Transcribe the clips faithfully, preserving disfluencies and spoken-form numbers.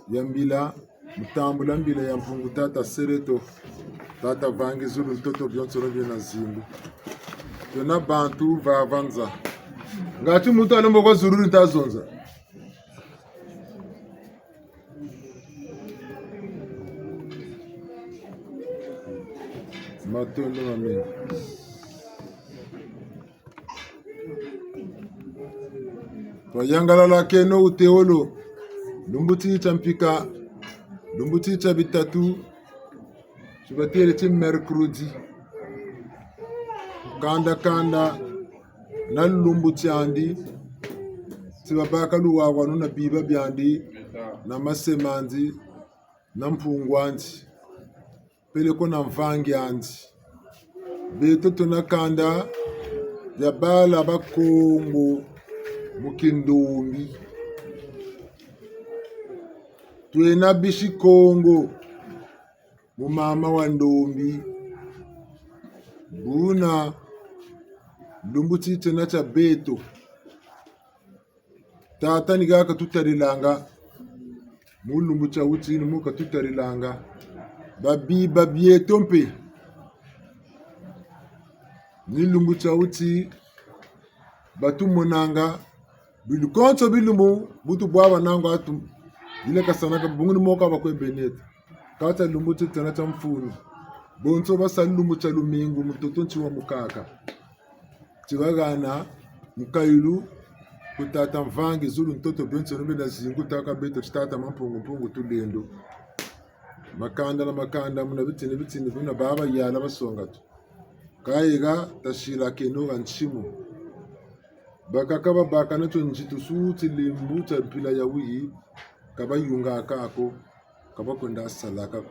ya mbila, mu tambula mbila ya Mpungu Tata Sereto, Tata vangi zulu, ntoto, bionsono biena zingu. Twena bantu vava nza. Ngati muntu alomba kwa zulu ni ta zonza. Matondo mamingi. Twayangalala keno wuteolo. Lumbu ti tia mpika, lumbu ti tia bitatu, ti batele ti mercredi. Kanda kanda na lumbu tiandi, ti babaka luwawanu na biba biandi, na mase mandi, na mpungu andi, peleko na mvangi andi. Beto twena kanda dia bala ba Kongo mu kindombi. Twena bisi Kongo mu mama wa ndombi. Buna lumbu ti tiena tia beto. Tata ni ha katutalilanga. Mu lumbu tia wuti ni mu katutalilanga. Babi-, babieto mpe. Ni lumbu tia wuti batumonanga. Bilu konso bilumbu bu tubwabana ngo atu. Bile kasanaka bungu ni mo ka bakwe benete. Kati lumbu ti tiena tia mfunu. Bonso basa lumbu tia lumingu, mutoto nti wa mukaka. Ti bahana mukayulu ku tata mvangi zulu ntoto bionsono biena zingu, tata beto ti tata Mampungu Mpungu Tulendo. Makanda na makanda, muna bitini bitini, buna baba yala basonga tu. Kayiga tasila keno ha nsimu. Bakaka babaka na tio nzitusu ti lembu tia mpila ya wuyi, ka bayungaka ko. Ka bakwenda salaka,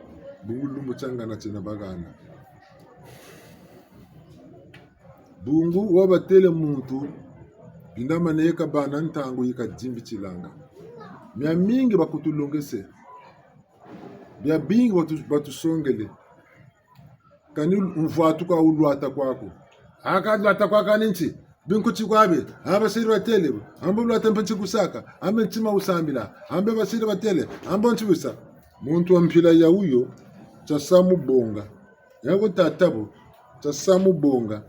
bungu lumbu tia ngana tiena bahana. Bungu wabatele muntu, binda maneka bana ntangu yi kadimbitilanga. Miamingi bakutulongese. Biabingi batu-, batusongele. Kani mvwatu kwa wulwata kwaku. Aka lwata kwa kani nti? Binkuti kwa be, aba basiri batele, ambo lwata mpe nti kusaka, ambe ntima wusambila, ambe basiri batele, ambo nti wusa. Muntu wa mpila ya wuyo, tia sa mu bonga. Yako tata bo, tia sa mu bonga.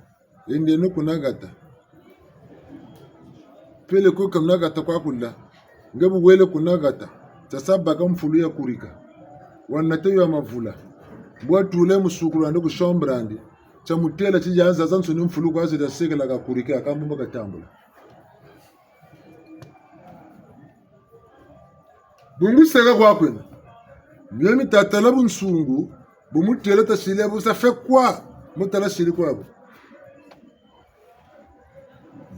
Yendeno kuna hata. Peleko kuna hata kwa kula. Nge bu wele kuna hata. Tia sa baka mfulu ya kurika. Wanate yo ya mavula. Bwa tule mu sukulu andi ku chambre andi. Tia mutela ti ya zazansoni mfulu kwa zeta sekela ka kurika, ka mumba katambula. Bungu seka kwa kwena. Mie mi tatala bunsungu, bu mutela tasile bu sa fe kwa, mutala sili kwa bu.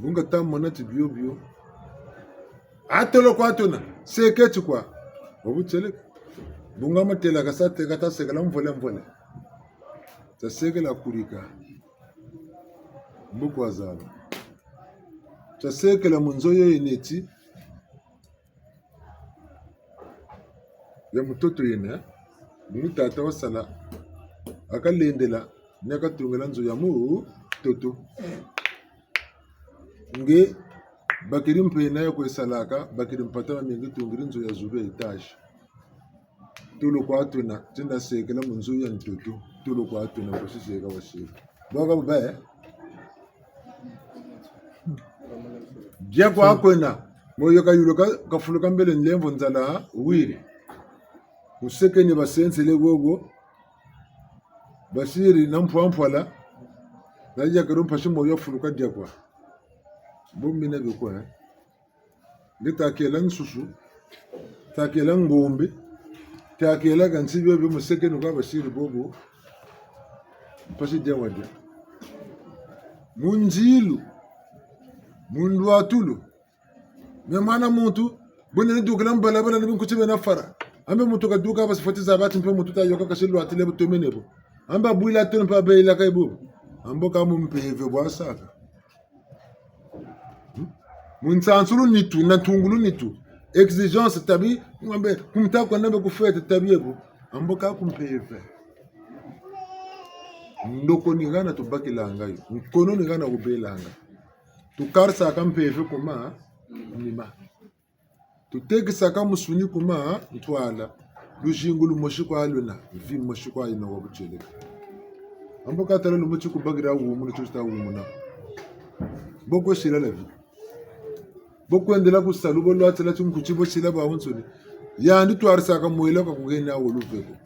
Bunga tamona ti bio bio. Atolo kwa tuna, seke ti kwa. Wabu tele. Bunga matela kasa teka tasekela mvole mvole. Tasekela kurika. Mbo kwa zaba. Tasekela mu nzo yo yineti. Ya mutoto yena, bungu tata wasala, akalendela, ni akatungila nzo ya mutoto. Nge, bakiri mpena ya kwe salaka, bakiri mpata mamingi tungiri nzo ya zulu ya étage. Tolo kwa tuna, tinda sekela mu nzo ya ntoto, tolo kwa tuna, kwa siseka waseka. Baka baba, eh? Dia kwa kwena, moyo kayulu ka, kafuluka mbele nlemvo nzala wiri. Museke ni basenzele gogo, basiri na mpwampwala, na yakero mpasi moyo fuluka dia kwa. Bo mina bikwa, eh? Nge takela nsusu, takela ngombe, takela kansi bio bio museke ni kwa basiri bobo, mpasi dia wadia. Mu nzilu, mu ndwatulu, me mwana muntu, bune ni dukila mu balabala ni binkuti bena fara. Ambe muntu kaduka basi foti za bati mpe muntu tayoka kasi lwatile bu tomene bo. Ambe abwila tolo mpe abeyila kayi bo. Ambo ka mu mpeve bwa saka. Hmm? Mu nsansulu nitu, na ntungulu nitu. Exigence tabi, ngombe, ku muta kwenda mbe ku fête tabi ebo. Ambo ka ku mpeve. Ndoko ni hana tubakilanga yo. Nkono ni hana wubelanga. Tukarisaka mpeve ku manima. Tutekisaka musuni ku ma ntwala. Luzingu lumosi kwa lwena, vie mosi kwa yena wa butieleka. Ambo katala lumosi kubakira wumuna, tio tita wumuna. Bo kwe sila la vie. Bo kwendela ku salu, bo lwatila tinkuti, bo sila bwabunsoni. Yandi twarisaka mwela kwa kugena wo luve ko.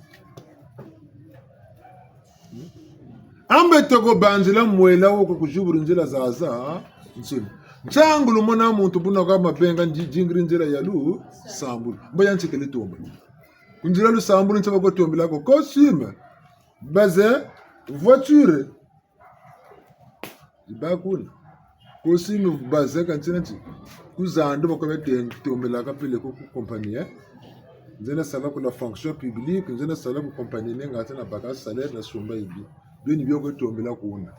Ambe toko banzila mwela wo kwa kuzibula nzila zazansoni. Ntiangu lumona muntu buna kwa mabenga ndi-, dingiri nzila ya lusambulu. Mbo ya ntikele tomba. Ku nzila lusambulu ntia ba kwe tombela ko. Costume. Baze, voiture. Diba kuna. Costume baze ka ntina ti. Ku zandu ba kwe bete tombelaka peleko ku compagnie, eh. Nzena sala ku la fonction publique, nzena sala ku compagnie, ni ngati nabaka salaire, nasumba ibi. Bio ni bio kwe tombela kuna.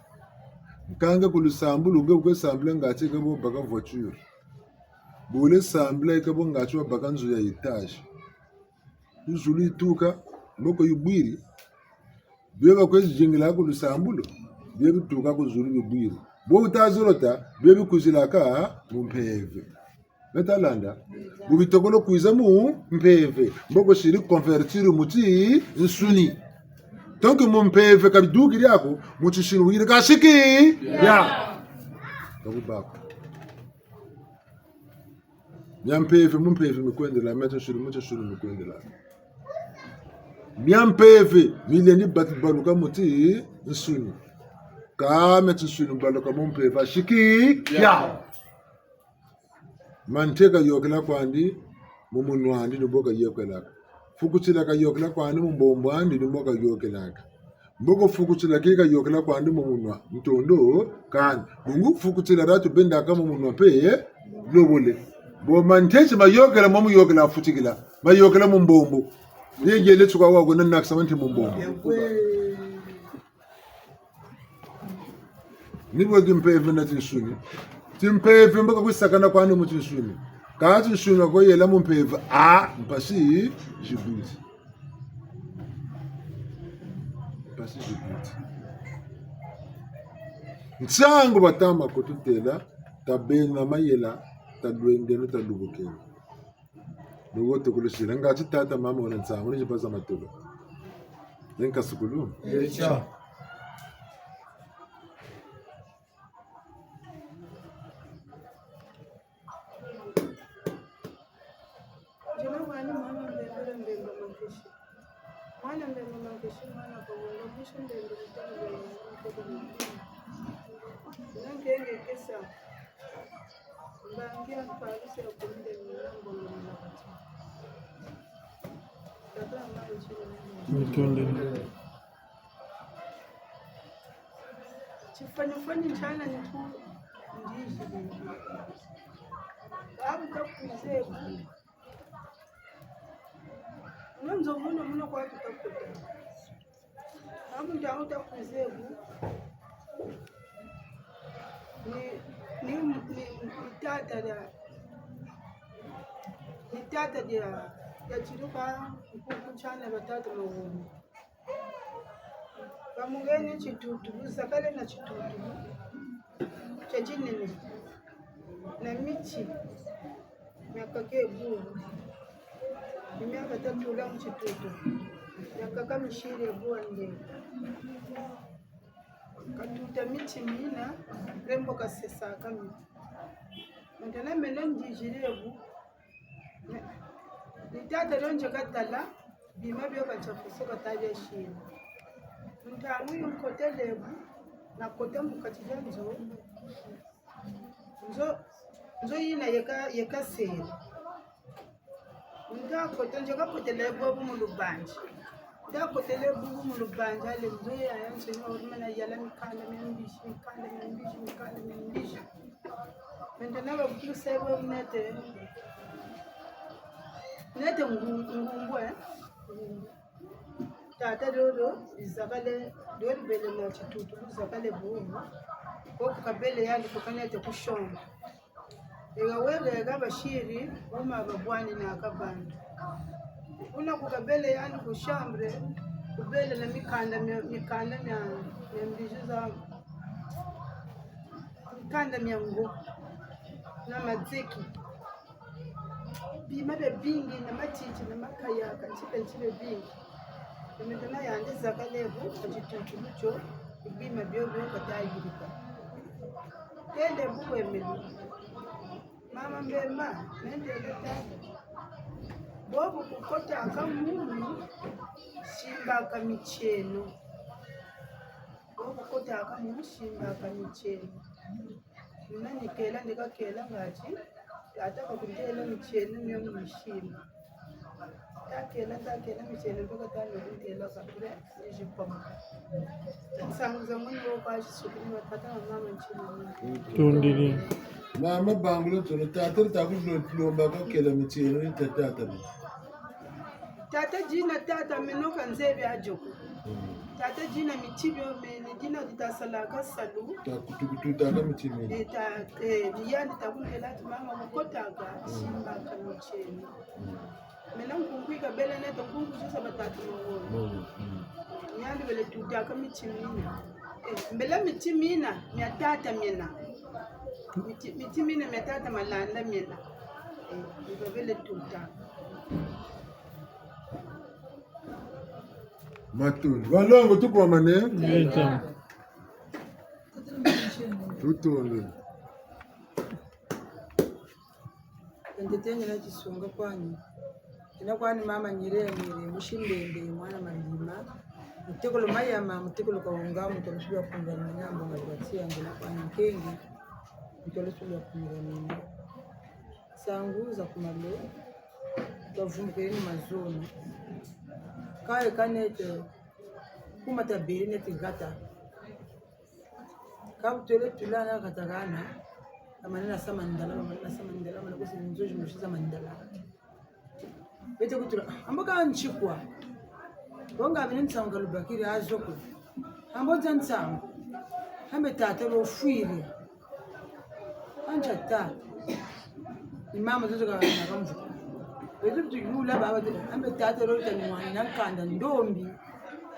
Nkange ku lusambulu, nge kwe sambila ngati ke bo baka voiture. Bole sambila ke bo ngati wabaka nzo ya étage. Ku zulu yituka, mboko yibwiri. Bio ba kwe zingila ku lusambulu, bio bituka ku zulu bibwiri. Bo wuta zolo ta, bio bikwizilaka mu mpeve. Beta landa? Bu bitokolo kwiza mu mpeve. Mboko siri convertir mu tinsuni. Donc mu mpeve ka bidukiri ako, mu tinsuni wiri ka siki. Ya. Ka bubako. Mia mpeve, mu mpeve mikwendela, mia tinsuni, mu tinsuni mikwendela. Mia mpeve, milendi bati baluka mu tinsuni. Kâ mia tinsuni baluka mu mpeve, asiki, ya. Mante kayôkela kwandi, mu munwa'andi, ni bo kayokelaka. Fukutila kayôkela kwandi, mu mbombo'andi, ni bo kayokelaka. Mboko fukutila ki kayôkela kwandi mu munwa, ntondo kani. Bungu fukutila dia tubendaka mu munwa mpe, lobole. Bo mante ti mayôkela, mo muyôkela afutikila. Mayôkela mu mbombo. Ye yele tuka wa kwenda nakisa mante mu mbombo. Ni bwe kimpeve na tinsuni. Timpeve mboko kwisakana kwandi mu tinsuni. Kâ tinsuni ko yela mu mpeve, ah, mpasi zibwiri. Mpasi zibwiri. Nsangu batama kututêla, tabeno na mayela, talwengeno, talubukeno. Ni wo tukulusila, ngati tata, mama, wena nsangu, ni zipaza matolo. Ye nkasukulu. Echa. Nzina kwani mwana Mbembe, Mbembe Mankeshi. Mwana Mbembe Mankeshi, mwana Kongo, mbushi Mbembe, mbushi Mbembe, mbushi Mbembe. Nangenge kesa. Mbangi ya mpalisi ya kumile milambo na wakati. Tata mama nchini. Mitondele. Tifwani-fwani ntiana ni ku ndizi. Abu takwizebu. Nonzo muno muno kwa tutakota. Abu ntangu takwizebu. Ni, ni, ni, ni tata dia, ni tata dia, dia tiluka nkuku ntiana batata mawoni. Bamugeni titutu, bu zakale na titutu tia tinene, na miti miakaka e bulu, ni miakata tula mu titutu, miakaka misiri e bulu nde. Katuta miti mina, lembo kasesaka miti. Muntu na meno ndiziri e bu, ni tata dio nze katala, bima bio ka ntia fuso kata bia sila. Ntangu yi nkotele bu, nakota mu kati dia nzo. Nzo, nzo yina yeka, yeka sela. Nda kota, nze kakotele bobu mu lubanzi. Nda kotele bobu mu lubanzi, ale nzo yayansoni, orumana yala mikanda mia mbizi, mikanda mia mbizi, mikanda mia mbizi. Maintenant, babutukisa bobu nete, nete ngu-, ngumbu, eh? Tata dodo, dizakale, dodo bele na titutu, dizakale bobu. Koko kabele yandi, koko nete ku chambre. Ega wega, ega basiri, wuma babwani na kabandu. Kuna ku kabele yandi ku chambre, kubele na mikanda mia, mikanda mia, mia mbizi za, mikanda mia ngo, na madzeki. Bima biabingi na matiti na makaya, ka ntipe ntipe bingi. Bima biena yandi zakala bu, ka titutulu tio, bima bio bio kata yirika. Têle bu wemene. Mama Mbemba, nende leta. Bobu kukotaka mumu, simbaka mitieno. Bobu kukotaka mumu, simbaka mitieno. Nina nikela, ndika kela ngati, tata kakuntela mitieno mio mu nsimba. Takela, takela mitieno, mpe katano kuntela kapre, nizipama. Nsangu za muni wo kwa tisuku ni batata na mama ntsina. Tondele. Mama bangula tono, tata takulomba kakela mitieno ni tata. Tata dina tata meno ka nzebi adio ko. Tata dina miti bio mene, dina ditasalaka salu. Takutukututaka miti mene. Eh, ta, eh, ni yandi takuntela ti mama kukotaka, simbaka mitieno. Mena nkunku yi kabele neto nkunku zosa batatu mangolo. Ni yandi bele tutaka miti mina. Eh, mbele miti mina, mia tata miena. Miti, miti mina mia tata Malanda miena. Eh, ni babele tutaka. Matondo. Balongo tukwamane. Ngeta. Tutondo. Ntete ngina tisunga kwani. Ngina kwani mama Nyire, Nyire, musi Mbembe, mwana Malima. Mutekolo Mayama, mutekolo Kawunga, mutekolo Sibia Kunda, mwana Mbonga Lwati, ngina kwani Nkengi, mutekolo Sibia Kunda, mwana. Nsangu za ku malo, twavumbukele ni mazono. Kaye kanete, kuma tabele neti gata. Ka bu twele tula na gata gana, kamanena sa mandala, kamanena sa mandala, mana kosi nzo zi musi za mandala. Bete kutula, ambo ka nsikwa. Bonga bine nsangu kalubakiri azo ko. Ambo za nsangu. Ambe tata lofwiri. Anca tata. Ni mama zozo ka na kamvu. Bete kutuyula baba te. Ambe tata lota ni mwana na nkanda ndombi.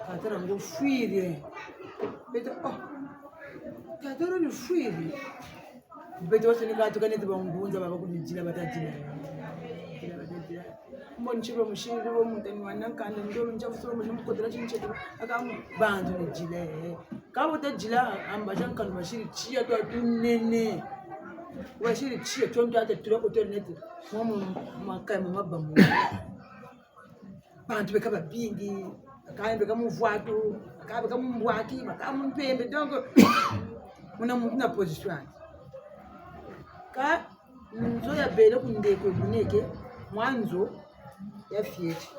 Tata lofwiri. Bete, oh. Tata lofwiri. Beto basi ni katuka neti bangunza baba kunidila batadila. Dila batadila. Mbo nsibe musiri bo muntu ni mwana nkanda ndio nja kusoro mbo mukotela tintete. Akamu bantu ni dila. Kabo tadila amba ja nkanu basiri tiya twa tunene. Basiri tiya tonto ata tula kotela neti. Mwa mwa kai mwa bamu. Bantu beka babingi, bakaka beka mu vwatu, bakaka beka mu mbwaki, bakaka mu mpembe. Donc, muna, muna position andi. Ka nzo yabele ku ndeko buneke, mwa nzo ya fieti.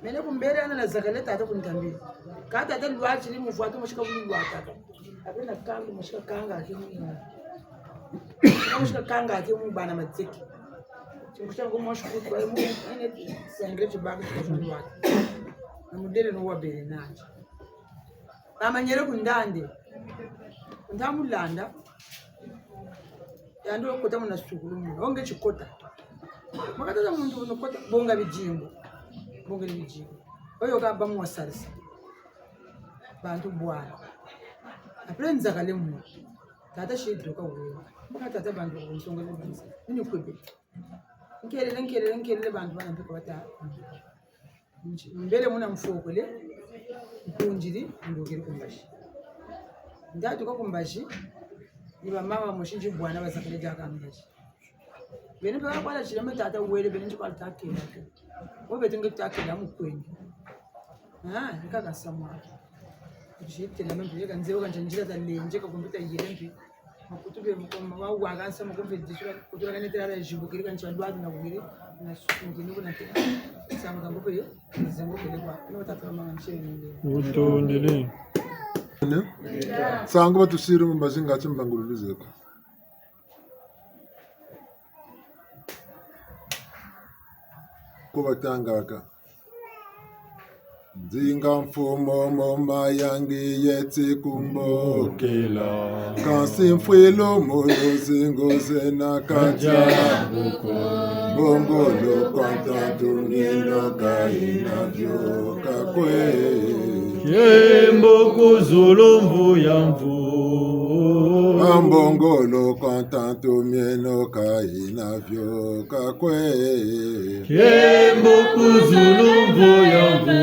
Mene kumbele ana na zakale tata kuntambili. Ka tata lwatiri mu vwatu, musika mu lwataka. Ape na kangu, musika kanga ake mu. Musika kanga ake mu bana matseki. Tsingu tsangu mwa shikutu, mu, ene, sengre tibaka tibaka. Na mudele no wabele nandi. Mama Nyere kundande. Ntamulanda. Yandi wakota muna sukulu muna. Onge tsikota. Makata za muntu wunu kota, bonga bidingo. Bonga bidingo. Oyo ka ba mu wasarisa. Bantu bwana. Après nzakale muna. Tata si duka wewe. Muna tata bantu wansonga ni banza. Nini kwebe. Nkelele, nkelele, nkelele bantu bana mpiko bata. Mbele muna mfokole. Nkundiri, ndukiri ku mbazi. Ndatuka ku mbazi. Ni bamama bamosi nzi bwana bazakale diaka mbazi. Beno mpe bakwala tila me tata wele, beno nzi kwala takela ke. Wo beto nge takela mukwende. Ah, ni kaka samwa. Jitela me mpe ka nzeo ka nzila za lenje ka kumpita yele mpe. Makutu be mukoma wa wa ka nsa mukumpe disula kutu ka netela la jibukiri ka nzila lwa na wele na sukungi ni kuna tela. Samu ka mpe yo, zengo kele kwa. No tata mama nchini. Utondele. Ne? Nsangu batusiri mu mbazi ngati mbangululu zeko. Ko batangaka. Nzinga mfumu mu mayangi yeti kumbokela. Kansi mfwilu mu luzingu zena katia buko. Mbongolo kwa ntatu ngino ka yina vioka kwe. Kiembo ku zulu mvu ya mvu. Ambongolo kwa ntantu mieno ka yena vioka kwe. Nkembo ku zulu mvu ya mvu.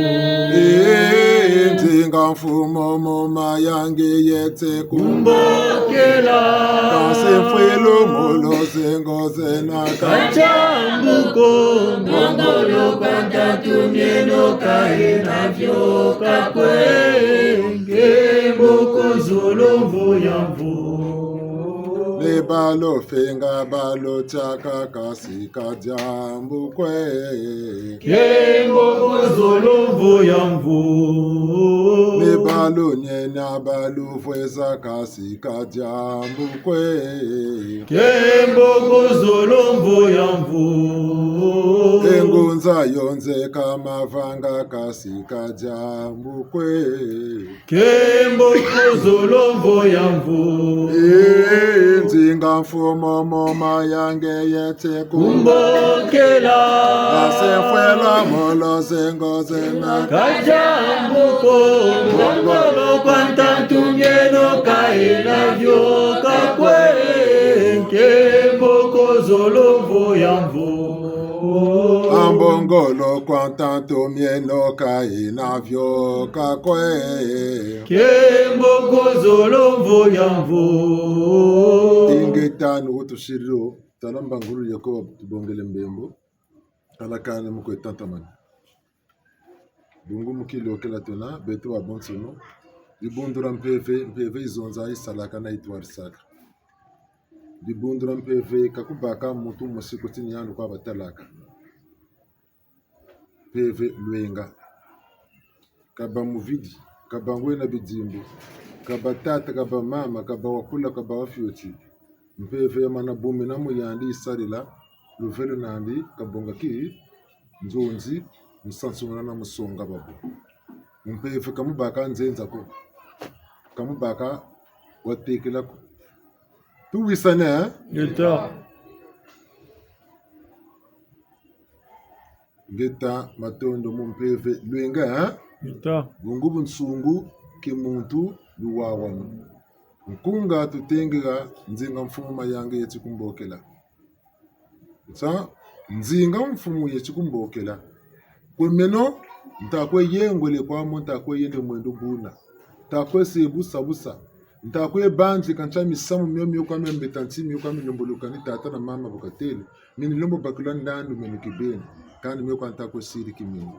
E, nzinga mfumu mu mayangi yeti kumbokela. Kasi mfwelu mu luzingu zena ka diambu ko. Ambongolo kwa ntantu mieno ka yena vioka kwe. Nkembo ku zulu mvu ya mvu. Ni balu finga balu tiaka kasi ka diambu kwe. Nkembo ku zulu mvu ya mvu. Ni balu niena balu vweza kasi ka diambu kwe. Nkembo ku zulu mvu ya mvu. E ngunza yo nzeka mavanga kasi ka diambu kwe. Nkembo ku zulu mvu ya mvu. E, nzinga mfumu mu mayangi yeti kumbokela. Kasi mfwelu mu luzingu zena ka diambu ko. Ambongolo kwa ntantu mieno ka yena vioka kwe. Nkembo ku zulu mvu ya mvu. Ambongolo kwa ntantu mieno ka yena vioka kwe. Nkembo ku zulu mvu ya mvu. Ingeta, ni wo tusiri wo, tala mbangulu yeko tubongele mbembo. Tala kani mu kwe tatamana. Bungu mu kilokela twena, beto babonsono. Dibundu dia mpeve, mpeve yizonza, yisalaka na yitwarisaka. Dibundu dia mpeve, ka kubaka muntu mosi ko ti ni yandi kwa batalaka. Mpeve lwenga. Ka ba muvidi, ka ba ngwena bidimbu, ka ba tata, ka ba mama, ka ba wakula, ka ba wafioti. Mpeve yamana bumina mu yandi yisarila, luvelo nandi, ka bonga ki nzonzi, mu sansumuna na mu songa babo. Mpeve ka mubaka nzenza ko, ka mubaka watekela ko. Tuwisane, eh? Ingeta. Ingeta, matondo mu mpeve lwenga, eh? Ingeta. Bungu bunsungu, kimuntu, luwawanu. Nkunga tutengela, nzinga mfumu mayangi yeti kumbokela. Nsa, nzinga mfumu yeti kumbokela. Kwe meno, nta kwe yengwele kwa mo, nta kwe yende mwendo buna. Nta kwe se busa busa. Nta kwe banzi ka ntia misamu mio mio kwa mia mbeta nti mio kwa milomboloka ni tata na mama bu katele. Mini lombo bakula ndandu meno kibeni. Kani mio kwa nta kwe siri kimini.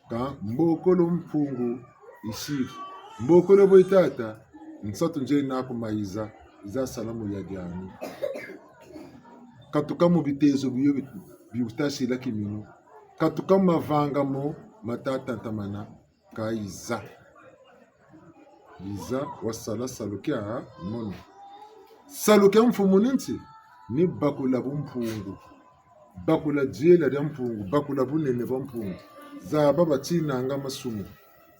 Ka mbokolo Mpungu yisiri. Mbokolo bo yi tata, nsatu nzie naku mayiza, yiza sala mu yadiani. Katuka mu bitezo bio bi, bi wuta sila kiminu. Katuka mu mavanga mo mata tatamana, ka yiza. Yiza wasala salu kia mono. Salu kia mfumu ni nti? Ni bakula bumpungu. Bakula diela dia mpungu, bakula bunene bwa mpungu. Zaba batinanga masumu.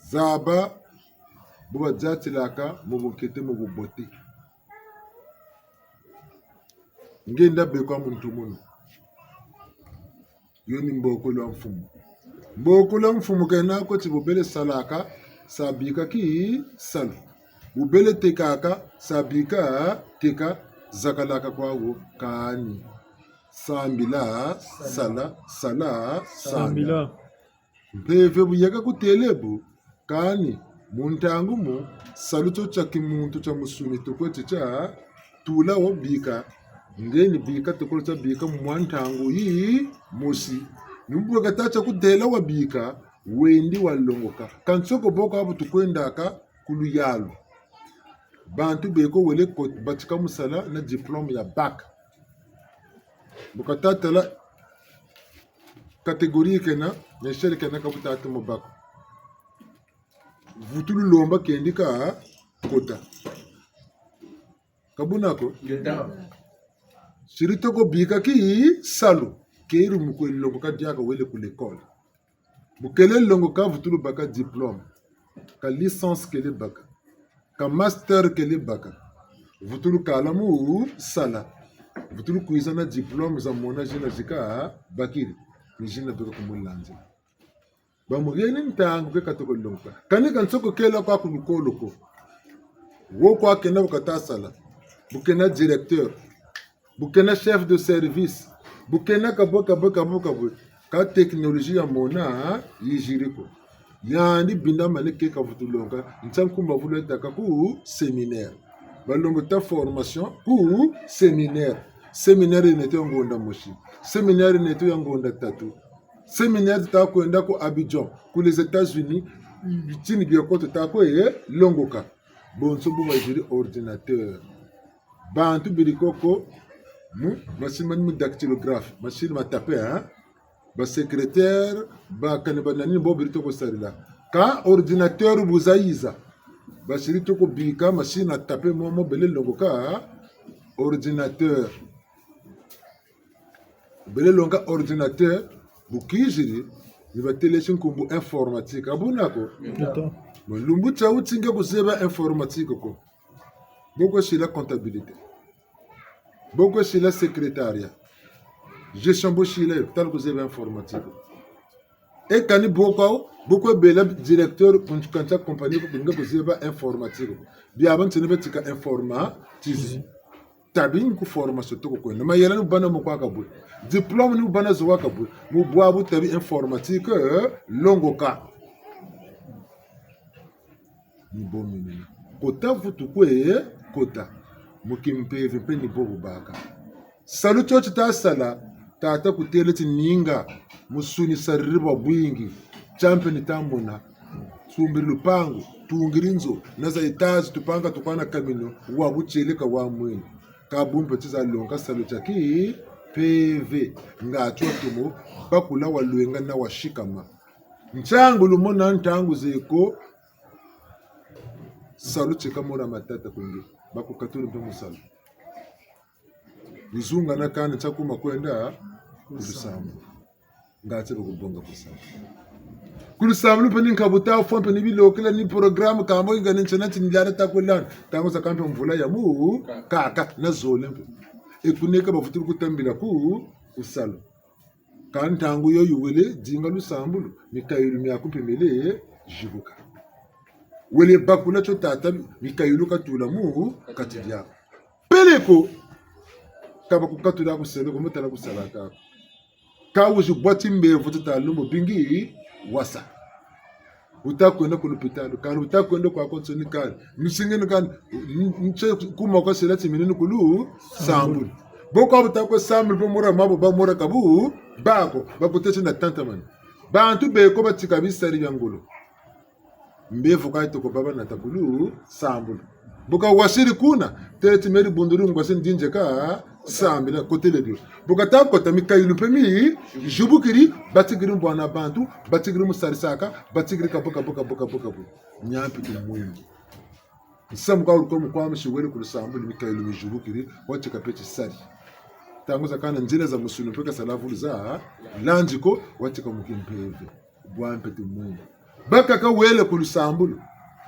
Zaba bu badiatilaka mu bunkete, mu bubote. Nge nda be kwa muntu munu. Yo ni mbokolo wa mfumu. Mbokolo wa mfumu kena ko ti bu bele salaka, sa bika ki salu. Bu bele tekaka, sa bika teka, zakalaka kwa wo kani. Sambila, sala, sala, sambila. Sambila. Mpeve bu yeka kutele bu, kani, mu ntangu mu, salu tio tia kimuntu tia musuni tukweti tia tula wabika, nge ni bika tukolo tia bika mu mwa ntangu yi mosi. Ni bu kata tia kutela wabika, wendi walongoka. Kansoko bo kwa bu tukwendaka ku luyalu. Bantu beko wele ko batika mu sala na diplôme ya bac. Bu kata tala catégorie kena, na échelle kena ka bu tata mu bac. Vutulu lomba kendi ka kota. Ka buna ko? Ngeta. Siri toko bika ki salu, keri mu kwe longoka diaka wele ku l'école. Bu kele longoka vutulu baka diplôme. Ka licence kele baka. Ka master kele baka. Vutulu kala mu sala. Vutulu kwiza na diplôme za mona zina zi kabakiri. Ni zina beka ku mu lanzila. Bamuheni ntangu ke katoko longoka. Kani kansoko kela kwa ku lukolo ko. Wo kwa kena bu kata sala. bu kena directeur, bu kena chef de service, bu kena ka bwe, ka bwe, ka bwe, ka bwe. Ka technologie ya mona, hein, yiziri ko. Yandi binda mane ke kavutu longa, ntia nkumbu avulu tâka ku séminaire. Balongo ta formation ku séminaire. Séminaire neto ya ngonda mosi. Séminaire neto ya ngonda tatu. Séminaire tuta kwenda ku Abidjan, ku les États-Unis, bitini bia ko tuta kwe longoka. Bonso bu baziri ordinateur. Bantu beri koko, mu, machine mani mu dactylographe, machine ma taper, hein? Ba secrétaire, ba kani ba nani bo beri toko sarila. Ka ordinateur bu zayiza. Basiri toko bika machine à taper mo, mo bele longoka ordinateur. Bele longa ordinateur, bu kiziri, ni batêle ti nkumbu informatique. A buna ko? Attends. Bon, lumbu tia wuti nge kuzeba informatique ko. Bo kwe sila comptabilité. Bo kwe sila secrétariat. Gestion bo sila yo, tala kuzeba informatique. E kani bo kwa, bo kwe bela directeur ku nkantia compagnie ko, nge kuzeba informatique ko. Bia bantu ni batika informatique. Tabi ni ku formation toko kwenda. Mayela ni bu bâ na mo kwa ka bwe. Diplôme ni bu bâ na zo wa ka bwe. Mu bwabu tabi informatique, eh, longoka. Ni bo minina. Kota vutu kwe, kota. Mu kimpeve mpe ni bo bu baka. Salu tio ti ta sala, tata kutêle ti ninga, musuni sariri bwa bwingi, tia mpe ni ta mona. Sumbiri lupangu, tungiri nzo, na za étage tupanga tukwana kamino, wa butieleka wa mwini. Ka bu mpe ti za longa salu tia kimpeve, ngatu wa tomo, bakula wa lwenga na wa sikama. Ntiangu lumona ntangu ze ko, salu ti ka mona matata kwe nge, bakukatuli mpe mu salu. Luzungana kani tia kuma kwenda ku lusambulu. Ngatu bakubonga ku lusambulu. Ku lusambulu mpe ni nkabu ta fwa mpe ni bilokela ni programme kambo inga ni ntiana ti ni liana ta kwelana. Ntangu zakaka mpe mvula ya mu kaka na zole mpe. E kuneka bavutulu kutambila ku, ku salu. Ka ntangu yoyo wele dinga lusambulu, mikayulu miaku mpe mele zibuka. Wele bakula tio tata, mikayulu katula mu kati diaku. Peleko, ka bakukatula ku selo ko, mbo tala kusalaka ko. Ka wizi bwa timbevo ti ta lumbu bingi wasa. Wuta kwenda ku lupitalu, kani wuta kwenda kwaku nsoni kani. Misingini kani, n-, ntie kuma kwa sela ti minini ku lusambulu. Bo kwa buta kwe sambulu, bo mura mabo, ba mura kabu, bako, bakutêle ti na tantamani. Bantu beko batika bisari bia ngolo. Mbevo kwa yi toko baba na ta ku lusambulu. Bu ka wasiri kuna, têle ti meri bunduri ngwasi ndinze ka sambila kotele dio. Bu kata kota mikayulu mpe mi zibukiri, batikiri mbwana bantu, batikiri musarisaka, batikiri kabu, kabu, kabu, kabu, kabu. Nia mpi ti mwingi. Nsamu ka wuri ko mu kwa musi wele ku lusambulu, mikayulu mi zibukiri, watika mpe tisari. Ntangu zakaka nzila za musuni mpe ka sala vulu za landi ko, watika mu kimpeve. Bwa mpe ti mwingi. Bakaka wele ku lusambulu.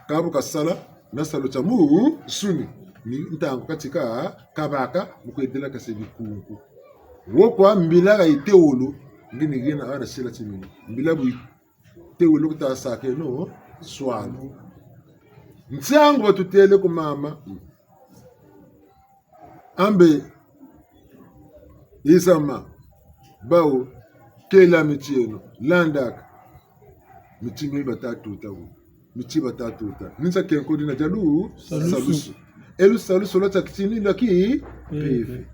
Ka bu kasala, na salu tia musuni. Ni ntangu katika, kabaka, mu kwedila kase bikunku. Wo kwa mbila ka yi tewulu, ngi ni yena ana sila timinu. Mbila bu yi tewulu kuta sakeno, swanu. Ntiangu batutêle ku mama. Ambe, yizama, bawu, kela mitieno, landaka. Miti mi bata tuta wu. Miti bata tuta. Ni nsa kenko dina dia lu, salusu. Salusu. E lu salusu lwa tia kitini lwa ki, mpeve.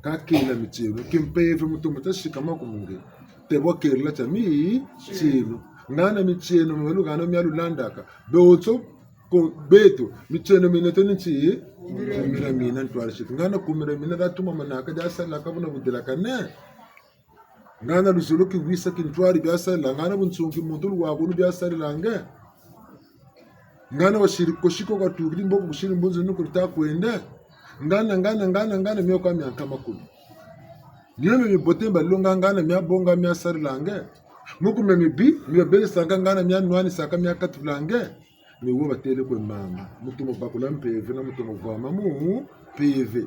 Ka kela mitieno, kimpeve mu tomo ta sikama ku munge. Te bwa kela tia mitieno. Ngana mitieno, mwa lu ngana mia lu landaka. Be otso, Ko beto, mitieno mieto ni nti? Kumira mina ntwari situ. Ngana kumira mina da tuma manaka da salaka buna budelakane. Ngana luzolo ki wisa ki ntwari bia sala, ngana bunsungi muntu luwakunu bia sala nge. Ngana wasiri ko siko katukiri mboko kusiri mbunzu nuku ta kwenda. Ngana, ngana, ngana, ngana, mio kwa mia nkama kulu. Mio mia mibote mba longa ngana mia bonga mia sala nge. Muku mia mibi, mia bele saka ngana mia nwani saka mia katula nge. Ni wo batêle kwe mama, mu tomo bakula mpeve na mu tomo vwama mu mpeve.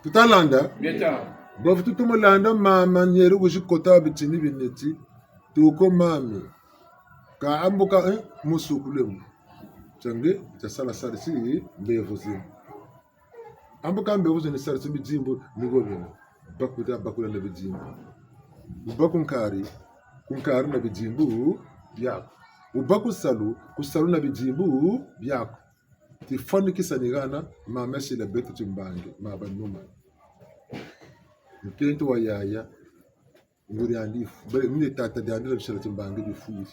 Tuta landa? Ngeta. Bwavu tu tomo landa mama, nieri wizi kota bitini bineti. Tuko mami. Ka ambuka, eh, musukule mu. Tia nge, tia sala sarisi mbevo zina. Ambu ka mbevo zina sarisi bidimbu, ni go bena. Bakuta, bakula na bidimbu. Wuba ku nkari, ku nkari na bidimbu biaku. Wuba ku salu, ku salu na bidimbu biaku. Tifwanikisa ni hana, mama sila beto timbangi, ma banuma. Nkento wa yaya, nguri andi fu-, bale, mine tata diandi la bisala timbangi difwiri.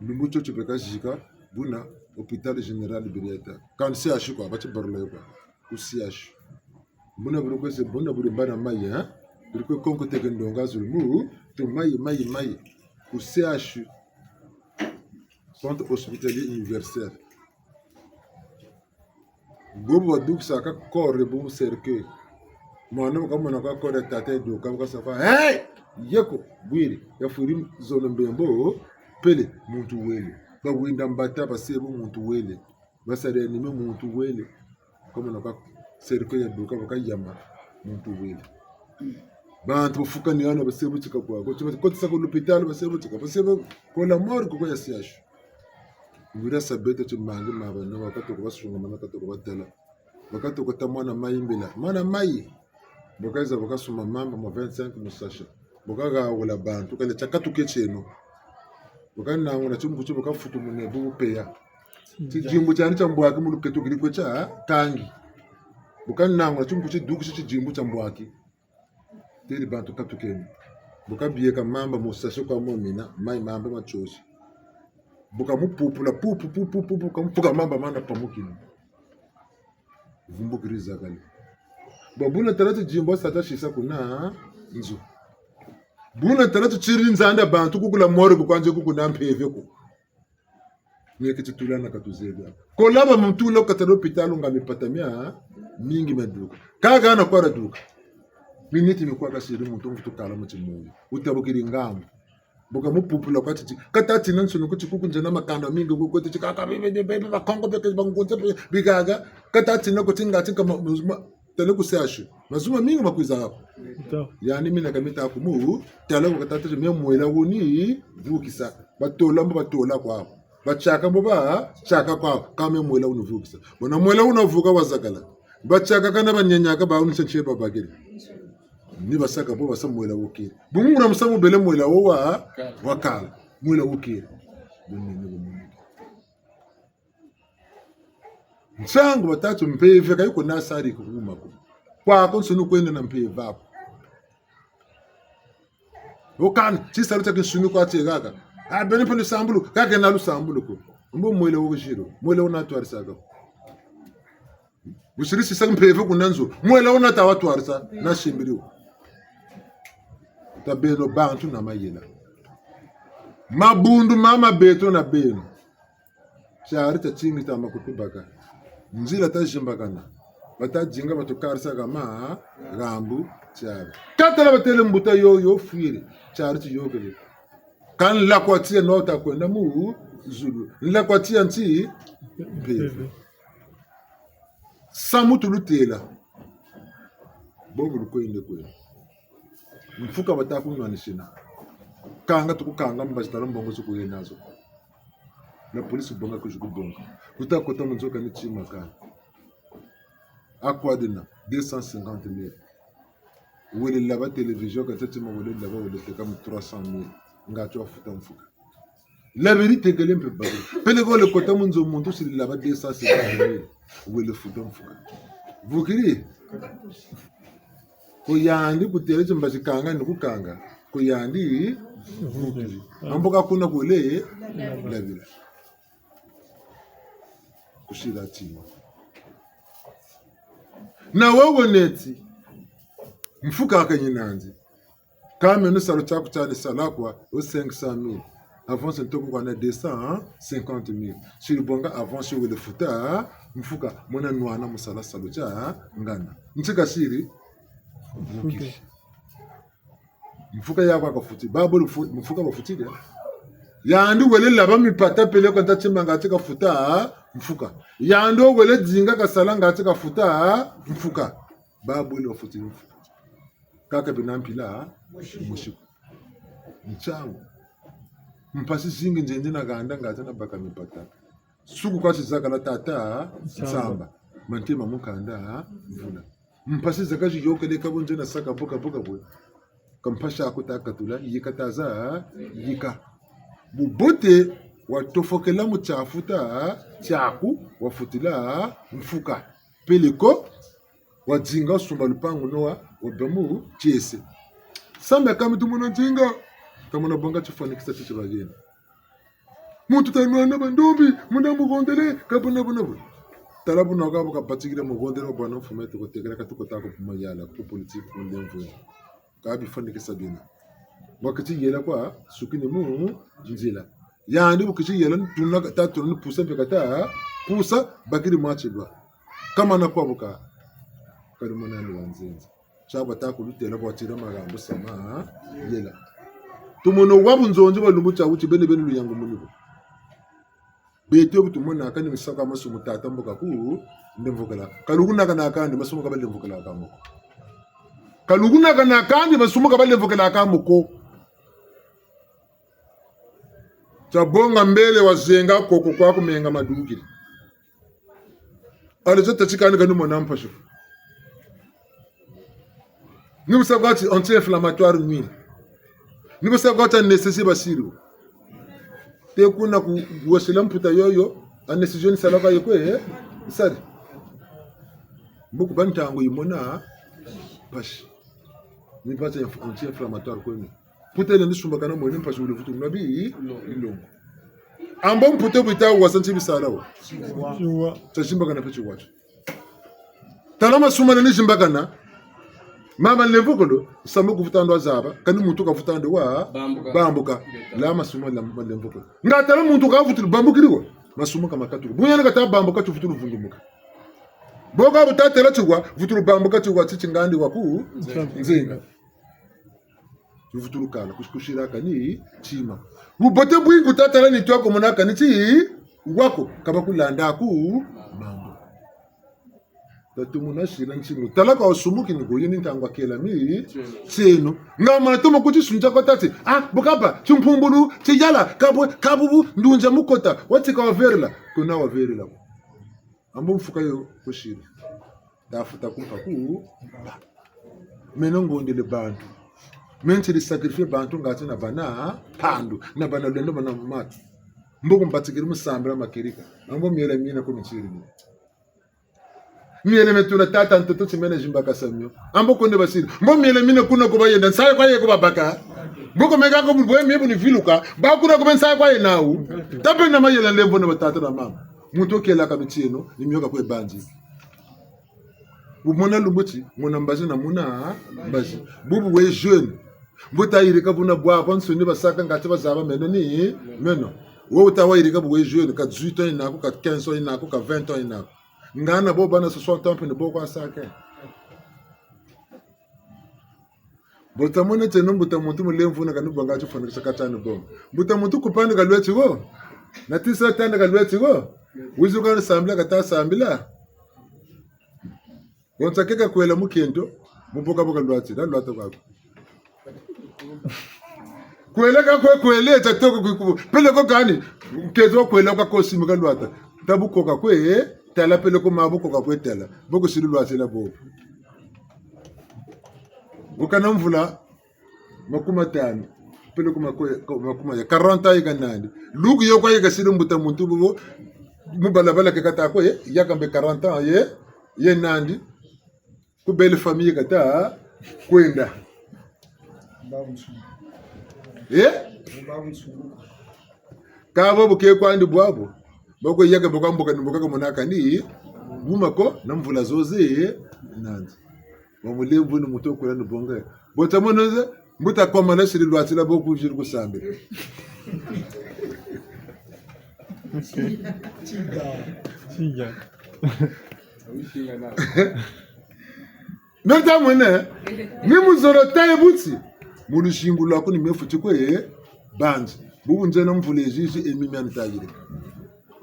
Lumbu tio tio beka zika, buna hôpital général birieta. Kani C H U kwa, bati barula yo kwa. Ku C H U. Buna buri kwe se, buna buri mbana mayi, hein? Buri kwe konko teke ndonga zulu mu, tu mayi, mayi, mayi. Ku C H U. Centre hospitalier universitaire. Bobo badukisaka corps bu mu cercueil. Mwana bu kamona ka corps ya tata yaduka, bu kasa kwa, hey! Yeko, bwiri, yafwiri zono mbembo, pele, muntu wele. Bawinda mbata, basebu muntu wele. Basari anime muntu wele. Kamona ka cercueil yaduka, bu kayama, muntu wele. Bantu bafukani hana basebu tika kwa. Koti, koti sa ku l'hôpital, basebu tika. Basebu, ku la morgue kwa ya C H U. Nguri sa beto timbangi ma banuma, bakatuka basungamana, bakatuka batala. Bakatuka ta mwana mayi mbila. Mwana mayi. Bu kayiza bu kasumba mamba ma vingt-cinq mu sachet. Bu kahawula bantu, kale tia katuke tieno. Bu kananguna timbuti, bu kafutumune bu bupeya. Tidimbu tiandi tia mbwaki mu luketo keri kwe tia kangi. Bu kananguna timbuti, dukisi tidimbu tia mbwaki. Têle bantu katukeni. Bu kabieka mamba mu sachet kwa momina, mayi mamba matsozi. Bu kamupupula, pupu, pupu, pupu, kamupula mamba mana pamukini. Vumbukiri zakala. Bon, buna tala tidimbu sa ta sisa kuna nzo. Buna tala titiri nzanda bantu ku ku la morgue kwa nze ku kuna mpeve ko. Ni keti tula na katuzebi ako. Ko laba muntu lo kata l'hôpital nga mipata miamingi miaduka. Kaka na kwa duka. Miniti mikwa kasiri muntu nkutu kala mu timoyo. Wutabukiri ngambu. Bu kamupupula kwa titi. Kata tina nsunu kuti kuku nzena makanda mingi ku kwe titi kaka bebe, bebe, bebe, Bakongo beke bangunza bebe, bigaga. Kata tina kuti ngati kama, ma, tele ku C H U. Mazu mamingi makwiza ako. Yandi mina kamita kumu, tala ku kata titi mia mwela wuni vukisa. Batola mbo batola kwa ako. Batiaka mbo batiaka kwa ako. Kâ mia mwela wuni vukisa. Bona mwela wuna vuka wazakala. Batiaka kana banyenyaka ba wuni senche babakiri. Ni basaka bo basa mwela wo keri. Bungu na musamu bele mwela wo wa, wakala. Mwela wo keri. Bunene bunene. Nsangu batatu mpeve ka yiko na sari kukuma ko. Kwa ko nsunu kwenda na mpeve ako. Wo kani, tisalu tia kinsuni kwa tie kaka. Ah, beno mpe lusambulu, kake na lusambulu ko. Mbo mwela wo kuziro, mwela wo na twarisaka. Busiri sisa mpeve kuna nzo. Mwela wuna ta wa twarisa, na simbiri wo. Ta beno bantu na mayela. Mabundu mama beto na beno. Tiari tia tingi ta makutubaka. Nzila ta zimbakana. Bata dinga batukarisa kama, gambu, tiari. Katala batele mbuta yo, yo fwiri. Tiari ti yo kele. Ka nlakwa tia no ta kwenda mu zulu. Nlakwa tia nti mpeve. Samu tulutêla. Bobu lukwende kwenda. Mfuka bata kunwanisina. Kanga tukukanga mbazi tala mbongo zikuye nazo. La police bonga kuzi kubonga. Kuta kota mu nzo ka ni tima ka. Akwa dina, deux cent cinquante mille. Wele laba télévision, ka tati ma wele laba, wele teka mu trois cent mille. Nga tio wafuta mfuka. Labiri tekele mpe bari. Peleko wele kota mu nzo muntu siri laba deux cent cinquante mille. Wele futa mfuka. Vukiri? Ko yandi kutêle ti mbazi kanga ni kukanga. Ko yandi vukiri. Ambo ka kuna kwele labira. Kusila tima. Na wewe neti, mfuka ka nina nandi. Kâ meno salu tiaku tia ni sala kwa, wo cinq cent mille. Avance ntoko kwa na deux cent cinquante mille. Siri bonga avance wele futa mfuka, mona nwana mu sala salu tia ngana. Nti kasiri? Vukiri. Mfuka yaku ka futi. Babu lufu-, mfuka bafutiri. Yandi wele laba mipata peleko nta tima nga ti kafuta mfuka. Yandi wele dinga kasala nga ti kafuta mfuka. Babu wele bafutiri mfuka. Kaka bina mpila, musiku. Nsangu. Mpasi zingi nzenze na handa nga ti nabaka mipata. Suku kwa ti zakala tata Nsamba. Nsamba. Mantema mu kanda mvula. Mpasi zaka ziyôkele ka bu nzena saka buka buka bwe. Ka mpasi aku ta katula, yika ta za, yika. Bubote watofokela mu tiafuta tiaku, wafutila mfuka. Peleko, wadinga, wasumba lupangu nowa, wabâ mu tiese. Sambe kami tumona dinga, tamona bonga tifwanikisa titi bageni. Muntu ta nwana bandombi, muna muhondele, ka buna buna buna. Tala buna kabu kabatikila muhondele, bwana mfumu eto kotekela katuko tako kuma yala, ku politique, ku ndemvo. Ka bifwanikisa bina. Wakiti yela kwa, sukini mu nzila. Yandi bu kiti yela, tuna, ta tuna ni pusa mpe kata pusa, bakiri mwa tilwa. Kamana kwa buka. Kali mwana ni wa nzenza. Tia bata kulutêla bwa tira magambo sama, yela. Tumono wa bunzonzi bwa lumbu tia wuti bene bene luyangu muni bo. Beto bu tumonaka ni misaka masumu tata mbo kaku ndemvokela. Ka lukunaka na kandi masumu ka balemvokela ka mo ko. Ka lukunaka na kandi masumu ka balemvokela ka mo ko. Tia bonga mbele wazenga koko kwa kumenga madukiri. Alors, tata ti kani kani mona mpasi. Ni bu sa kwa ti anti-inflammatoire nwi. Ni bu sa kwa ti anesthésie basiri. Te kuna ku, kuwesela mputa yoyo, anesthésie ni sala kwa ye kwe, eh? Sari. Mbo ku ba ntangu yimona mpasi. Ni mpasi ya anti-inflammatoire kwe ni. Mputa yina ni sumbakana mwene mpasi wule vutu nwa bi, bilongo. Ambo mputa bu yita wasa nti bisala wa. Tiwa. Tia zimbakana mpe tiwa tio. Tala masumu mana ni zimbakana. Mama nlemvokolo, samu ku vuta ndo wa zaba, kani muntu ka vuta ndo wa bambuka. Bambuka. La masumu ma nlemvokolo. Nga tala muntu ka vutu bambukiri wa. Masumu ka makatulu. Bu yandi kata bambuka ti vutu vundumuka. Bo ka bu tatela tiwa, vutu bambuka tiwa titi ngandi waku nzenga. Nzenga. Tuvutulukana, kus-, kusiraka ni tima. Bubote bwingi tatala ni twa ko monaka ni ti wako, ka ba kulanda ku mambu. Tatu muna sila nsingu. Tala ka wasumuki ni goye ni ntangu akela mi tieno. Nga mana tomo kuti sunza kwa tati. Ah, bukaba, timpumbulu, tiyala, kabwe, kabubu, ndunza mukota, watika waverela, kuna waverela. Ambo mfuka yo kusiri. Tafuta kumpa ku. Meno ngondele bantu. Meno ntiri sacrifier bantu ngati na bana pandu, na bana lulendo, bana matu. Mbo ku mbatikiri mu sambila makirika. Ambo miela mina ku mitiri ni. Miela metula tata ntoto ti mena zimbakasa mio. Ambo konde basiri. Mbo miela mina kuna ku bayenda, nsayi kwa ye ku babaka. Mbo ku meka ko bwe mie bu ni viluka, ba kuna ku be nsayi kwa ye nawu. Tabe na mayela lembo na batata na mama. Muntu okelaka mitieno, ni mio ka kwe banzi. Bu mona lumbu ti, mona mbazi na mona mbazi. Bubu we jeune. Mbo ta yirika buna bwa, bansoni basaka ngati bazaba meno ni meno. Wo wuta wa yirika bu we jeune, ka dix-huit ans yina ko, ka quinze ans yina ko, ka vingt ans yina ko. Ngana bo bana soixante ans mpe ni bo kwa saka. Bo ta mona tieno mbuta muntu mulemvo na kani bonga tifwanikisa ka tiani bonga. Mbuta muntu kupani ka lweti ko. Na tisa tanda ka lweti ko. Wizi kwa sambila kata sambila. Bonsa keka kwela mukento, mu boka boka lwati, na lwata kwa ko. Kwela ka kwe kwele, ta toko kwe kubo. Peleko kani, mukento wa kwela kwa ko simi ka lwata. Tabu koka kwe, eh, tala peleko ma bu koka kwe tala. Bo ku siri lwati la bo. Bukana mvula, makumi matanu. Peleko makwe-, ko-, makumi ya, quarante ans yeka nandi. Luku yo kwa yeka siri mbuta muntu bubo, mu balabala ke kata ko ye, yaka mbe quarante ans ye, ye nandi. Ku belle famille kata kwenda. Eh? Ka bo bu ke kwandi bwabo. Bako yaka baka mboka ni mboka ka monaka ni. Buma ko na mvula zoze nandi. Wa mulemvo ni muntu okwela ni bonga. Bo ta mona ze, mbuta kwa mana siri lwati la bo ku ziri ku sambila. Tiga. Tiga. Meta mwene, ni muzolo taye buti. Mu luzingu lwaku ni me futi kwe banzi. Bubu nzena mvula zizi e mi miani tayire.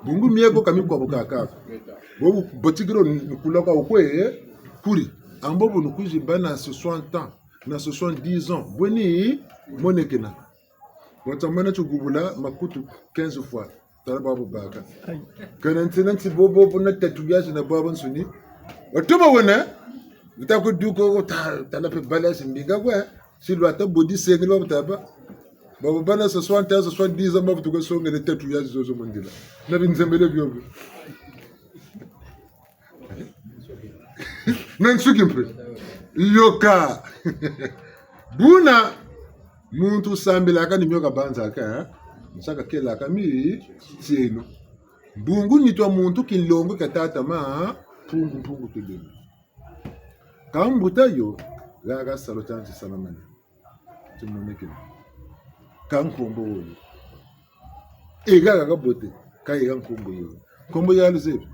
Bungu mie ko ka mi kwa bukaka ko. Bobu batikiro ni kula kwa kwe kuri. Ambo bu ni kwizi bâ na soixante ans, na soixante-dix ans. Bwe ni monekena. Wata mana tugubula makutu quinze fois. Tala bwabu baka. Kana ntsina ntsi bobo, bo na tatouage na bwabu nsuni. Watuma wena. Wuta kuduka, ta, tala mpe bala simbinga kwe. Si lwata bodi sengele wa butaba. Baba bana soixante ans, soixante-dix ans, bavutuka songele tatouage zozo mu nzila. Na binzembele bio bio. Na nsuki mpe. Yoka. Buna muntu sambilaka ni mio kabanzaka, eh? Nsaka kelaka mitieno. Bungu nitu wa muntu kinlongo kia tata ma, Mpungu, Mpungu tulendo. Ka mbuta yo, haha salu tia nsi salamani. Timonekene. Ka nkombo woyo. Ega kaka bote, ka ega nkombo yoyo. Nkombo ya luzebi.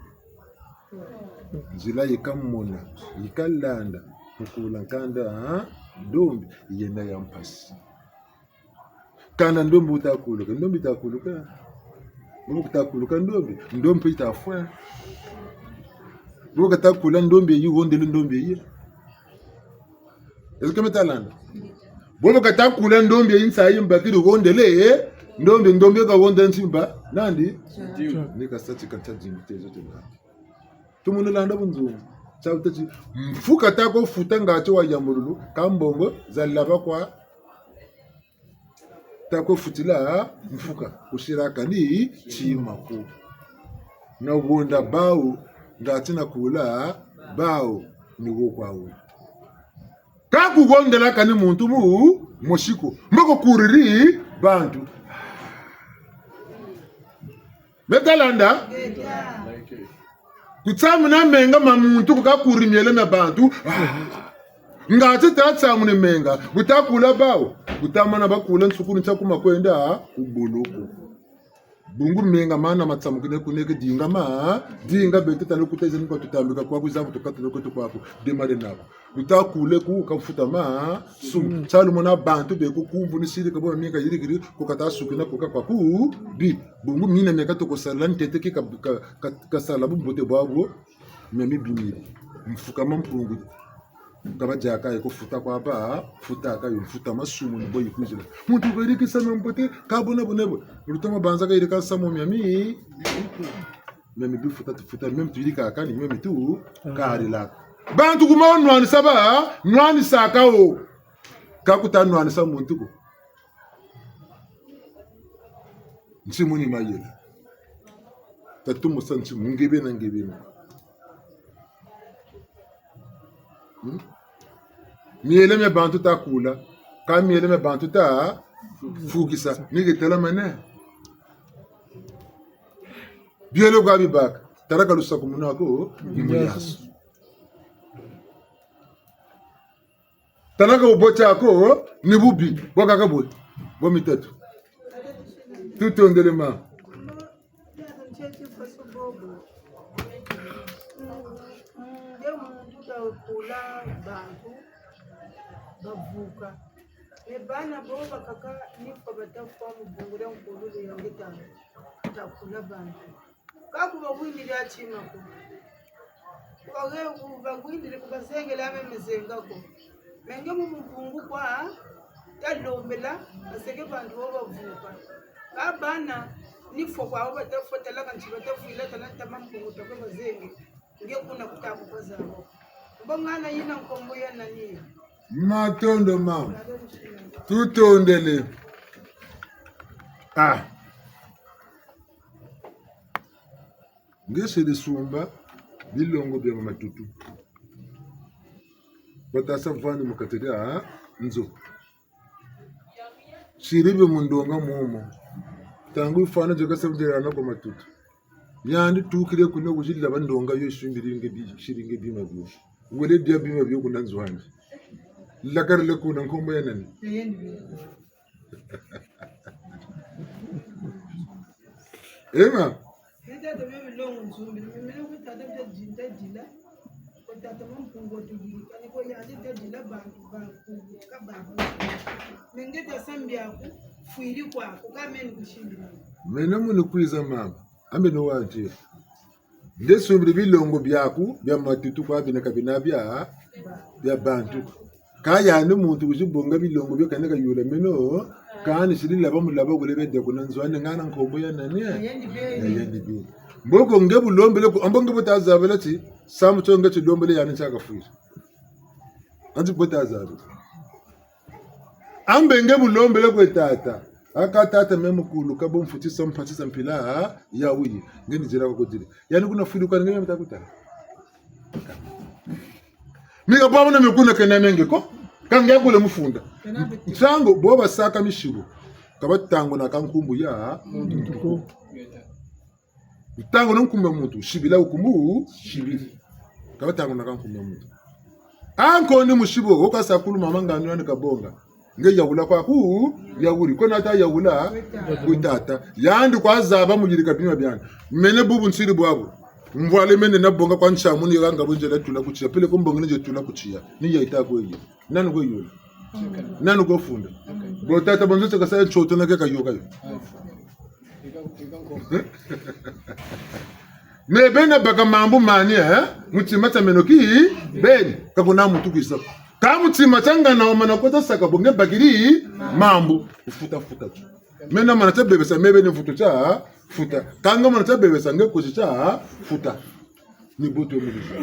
Nzila yi kamona, yi kalanda, mu kula nkanda, ha? Ndombi, yena ya mpasi. Kana ndombi wuta kuluka, ndombi yita kuluka. Bobo kuta kuluka ndombi, ndombi mpe yita fwa. Bobo kata kula ndombi yi, hondele ndombi yi. Est-ce que me ta landa? Bobo kata kula ndombi yi nsayi mbakiri hondele, eh? Ndombi, ndombi kahondele nsimba. Nandi? Ni kasa ti kata dimbi tezo te nandi. Tumunu landa bunzungu. Tia wuta ti, mfuka ta ko futa ngati wa yambululu, ka mbongo za laba kwa ta ko futila mfuka, kusila kani tima ko. Na honda bawu, ngati na kula bawu, ni wo kwa wo. Ka kuhondela kani muntu mu mosi ko. Mboko kuriri bantu. Me ta landa? Kutsamuna menga ma muntu ku kakuri miele mia bantu. Ah. Ngati ta tsamuna menga, wuta kula bawu. Wuta mana bakula nsukulu ntia kuma kwenda ku boloko. Bungu menga mana matsamukine kuneke dinga ma, dinga beto tala kuta izeni kwa tutambika kwaku, iza kutukatula kweto kwaku, demare nako. Wuta kule ku, ka futa masumu. Tia lumona bantu be ku kumvu ni siri ka bo minka yirikiri, ku kata sukina ku ka kwa ku bi. Bungu mina mia katoko sala ntete ki ka, ka, ka, kasala bumbote bwabo, mia mibimiri. Mfuka ma Mpungu. Ka badiaka yi ko futa kwa ba, futa ka yo mfuta masumu ni bo yikwizila. Muntu kayirikisa mia mbote, ka bona bo ne bo. Lutoma banza kayirika nsamu mia mi. Mia mibi futa tufuta, mia mi tuyirika kani, mia mi tu, karila. Bantu kuma wo nwanisa ba, nwanisaka wo. Ka kuta nwanisa muntu ko. Nsimu ni mayela. Tatu musa nsimu, ngebena, ngebena. Hmm? Miele mia bantu ta kula, ka miele mia bantu ta fukisa. Ni ke tala mane. Bielo kwa bibaka, tala ka lusakumunu ko, ni muyasu. Tala ka bubote ko, ni bubi, bwa kaka bwe, bwa mitatu. Tutondele ma. Nge muntu ta kula bantu, bavuka. Me bana bo bakaka ni fwa bata fwa mu bungu dia nkululu ya nge ta, ta kula bantu. Ka ku bawindiri a tima ko. Ku bage-, ku bawindiri ku bazengele a me me zenga ko. Me nge mu mpungu kwa ta lombela, baseke bantu bo bavuka. Ba bana, ni fwa kwa bo bata fwa tala kanti bata fwila tala ntama mpungu ta kwe bazenge. Nge kuna kuta ku kwa zabo. Mbo ngana yina nkombo ya nani? Matondo mama. Tutondele. Ah. Nge siri sumba bilongo bia mama Tutu. Bata sa vwani mu kati dia nzo. Siri bia mu ndonga momo. Ntangu yifwana nzo ka sa vunzela na kwa mama Tutu. Yandi tukiri kuna kuzila ba ndonga yo sumbiri nge bi, siri nge bima bio. Wele dia bima bio kuna nzo andi. Lakarile kuna nkombo ya nani? Ema. Ni tata me bilongo nsumbiri, me mene ku tata bia dinda dila. Ku tata ma mpungu tuyiri, kani ko yandi ta dila bantu, bantu, ka bantu. Me nge ta sa mbi aku, fwiri kwaku, ka meni kusimbiri. Mene muni kwiza mama, ambe no wanti. Nde sumbiri bilongo biaku, bia mama Tutu kwa bina ka bina bia, bia bantu. Ka yandi muntu wizi bonga bilongo bio kani kayula meno, kani siri laba mu laba kule bede kuna nzo andi ngana nkombo ya nani? Ya yandi beni. Mboko nge bu lombele ko, ambo nge bu ta zabela ti, samu tio nge ti lombele yandi ntia kafwiri. Anti bu ta zabela. Ambe nge bu lombele kwe tata. Aka tata me mukulu, ka bo mfutisa mpatisa mpila, ha? Ya wuyi. Nge ni dira kwa kudiri. Yandi kuna fwiri kwa nge me mita kutala. Mi ka bwa muna mi kuna kena menge ko. Ka nge kule mufunda. Nsangu, bo basaka misibu. Ka batangunaka nkumbu ya muntu ko. Ntangu na nkumbu ya muntu, sibila wukumbu, sibili. Ka batangunaka nkumbu ya muntu. Anko ni musibu, wo kasa kulu mama nganu yandi kabonga. Nge yawula kwaku, yawuri. Ko nata yawula, kwe tata. Yandi kwa zaba mu yirika bima biandi. Mene bubu nsiri bwabu. Mvwale mene nabonga kwa nsamu ni yanga bunzela tula ku tiya. Peleko mbongi ni nze tula ku tiya. Ni ya yita kwe yi. Nani kwe yula? Nani kwe funda? Bo tata bonzo teka sa ntoto na ke kayoka yo. Me beni baka mambu mani, eh? Mutima tia meno ki beni, ka kuna muntu kwiza. Ka mutima tia ngana wamana kota saka bo nge bakiri mambu. Futa, futa tu. Me namana tia bebesa, me beni futu tia futa. Ka nge wamana tia bebesa, nge kwizi tia futa. Ni bo tu mu liza.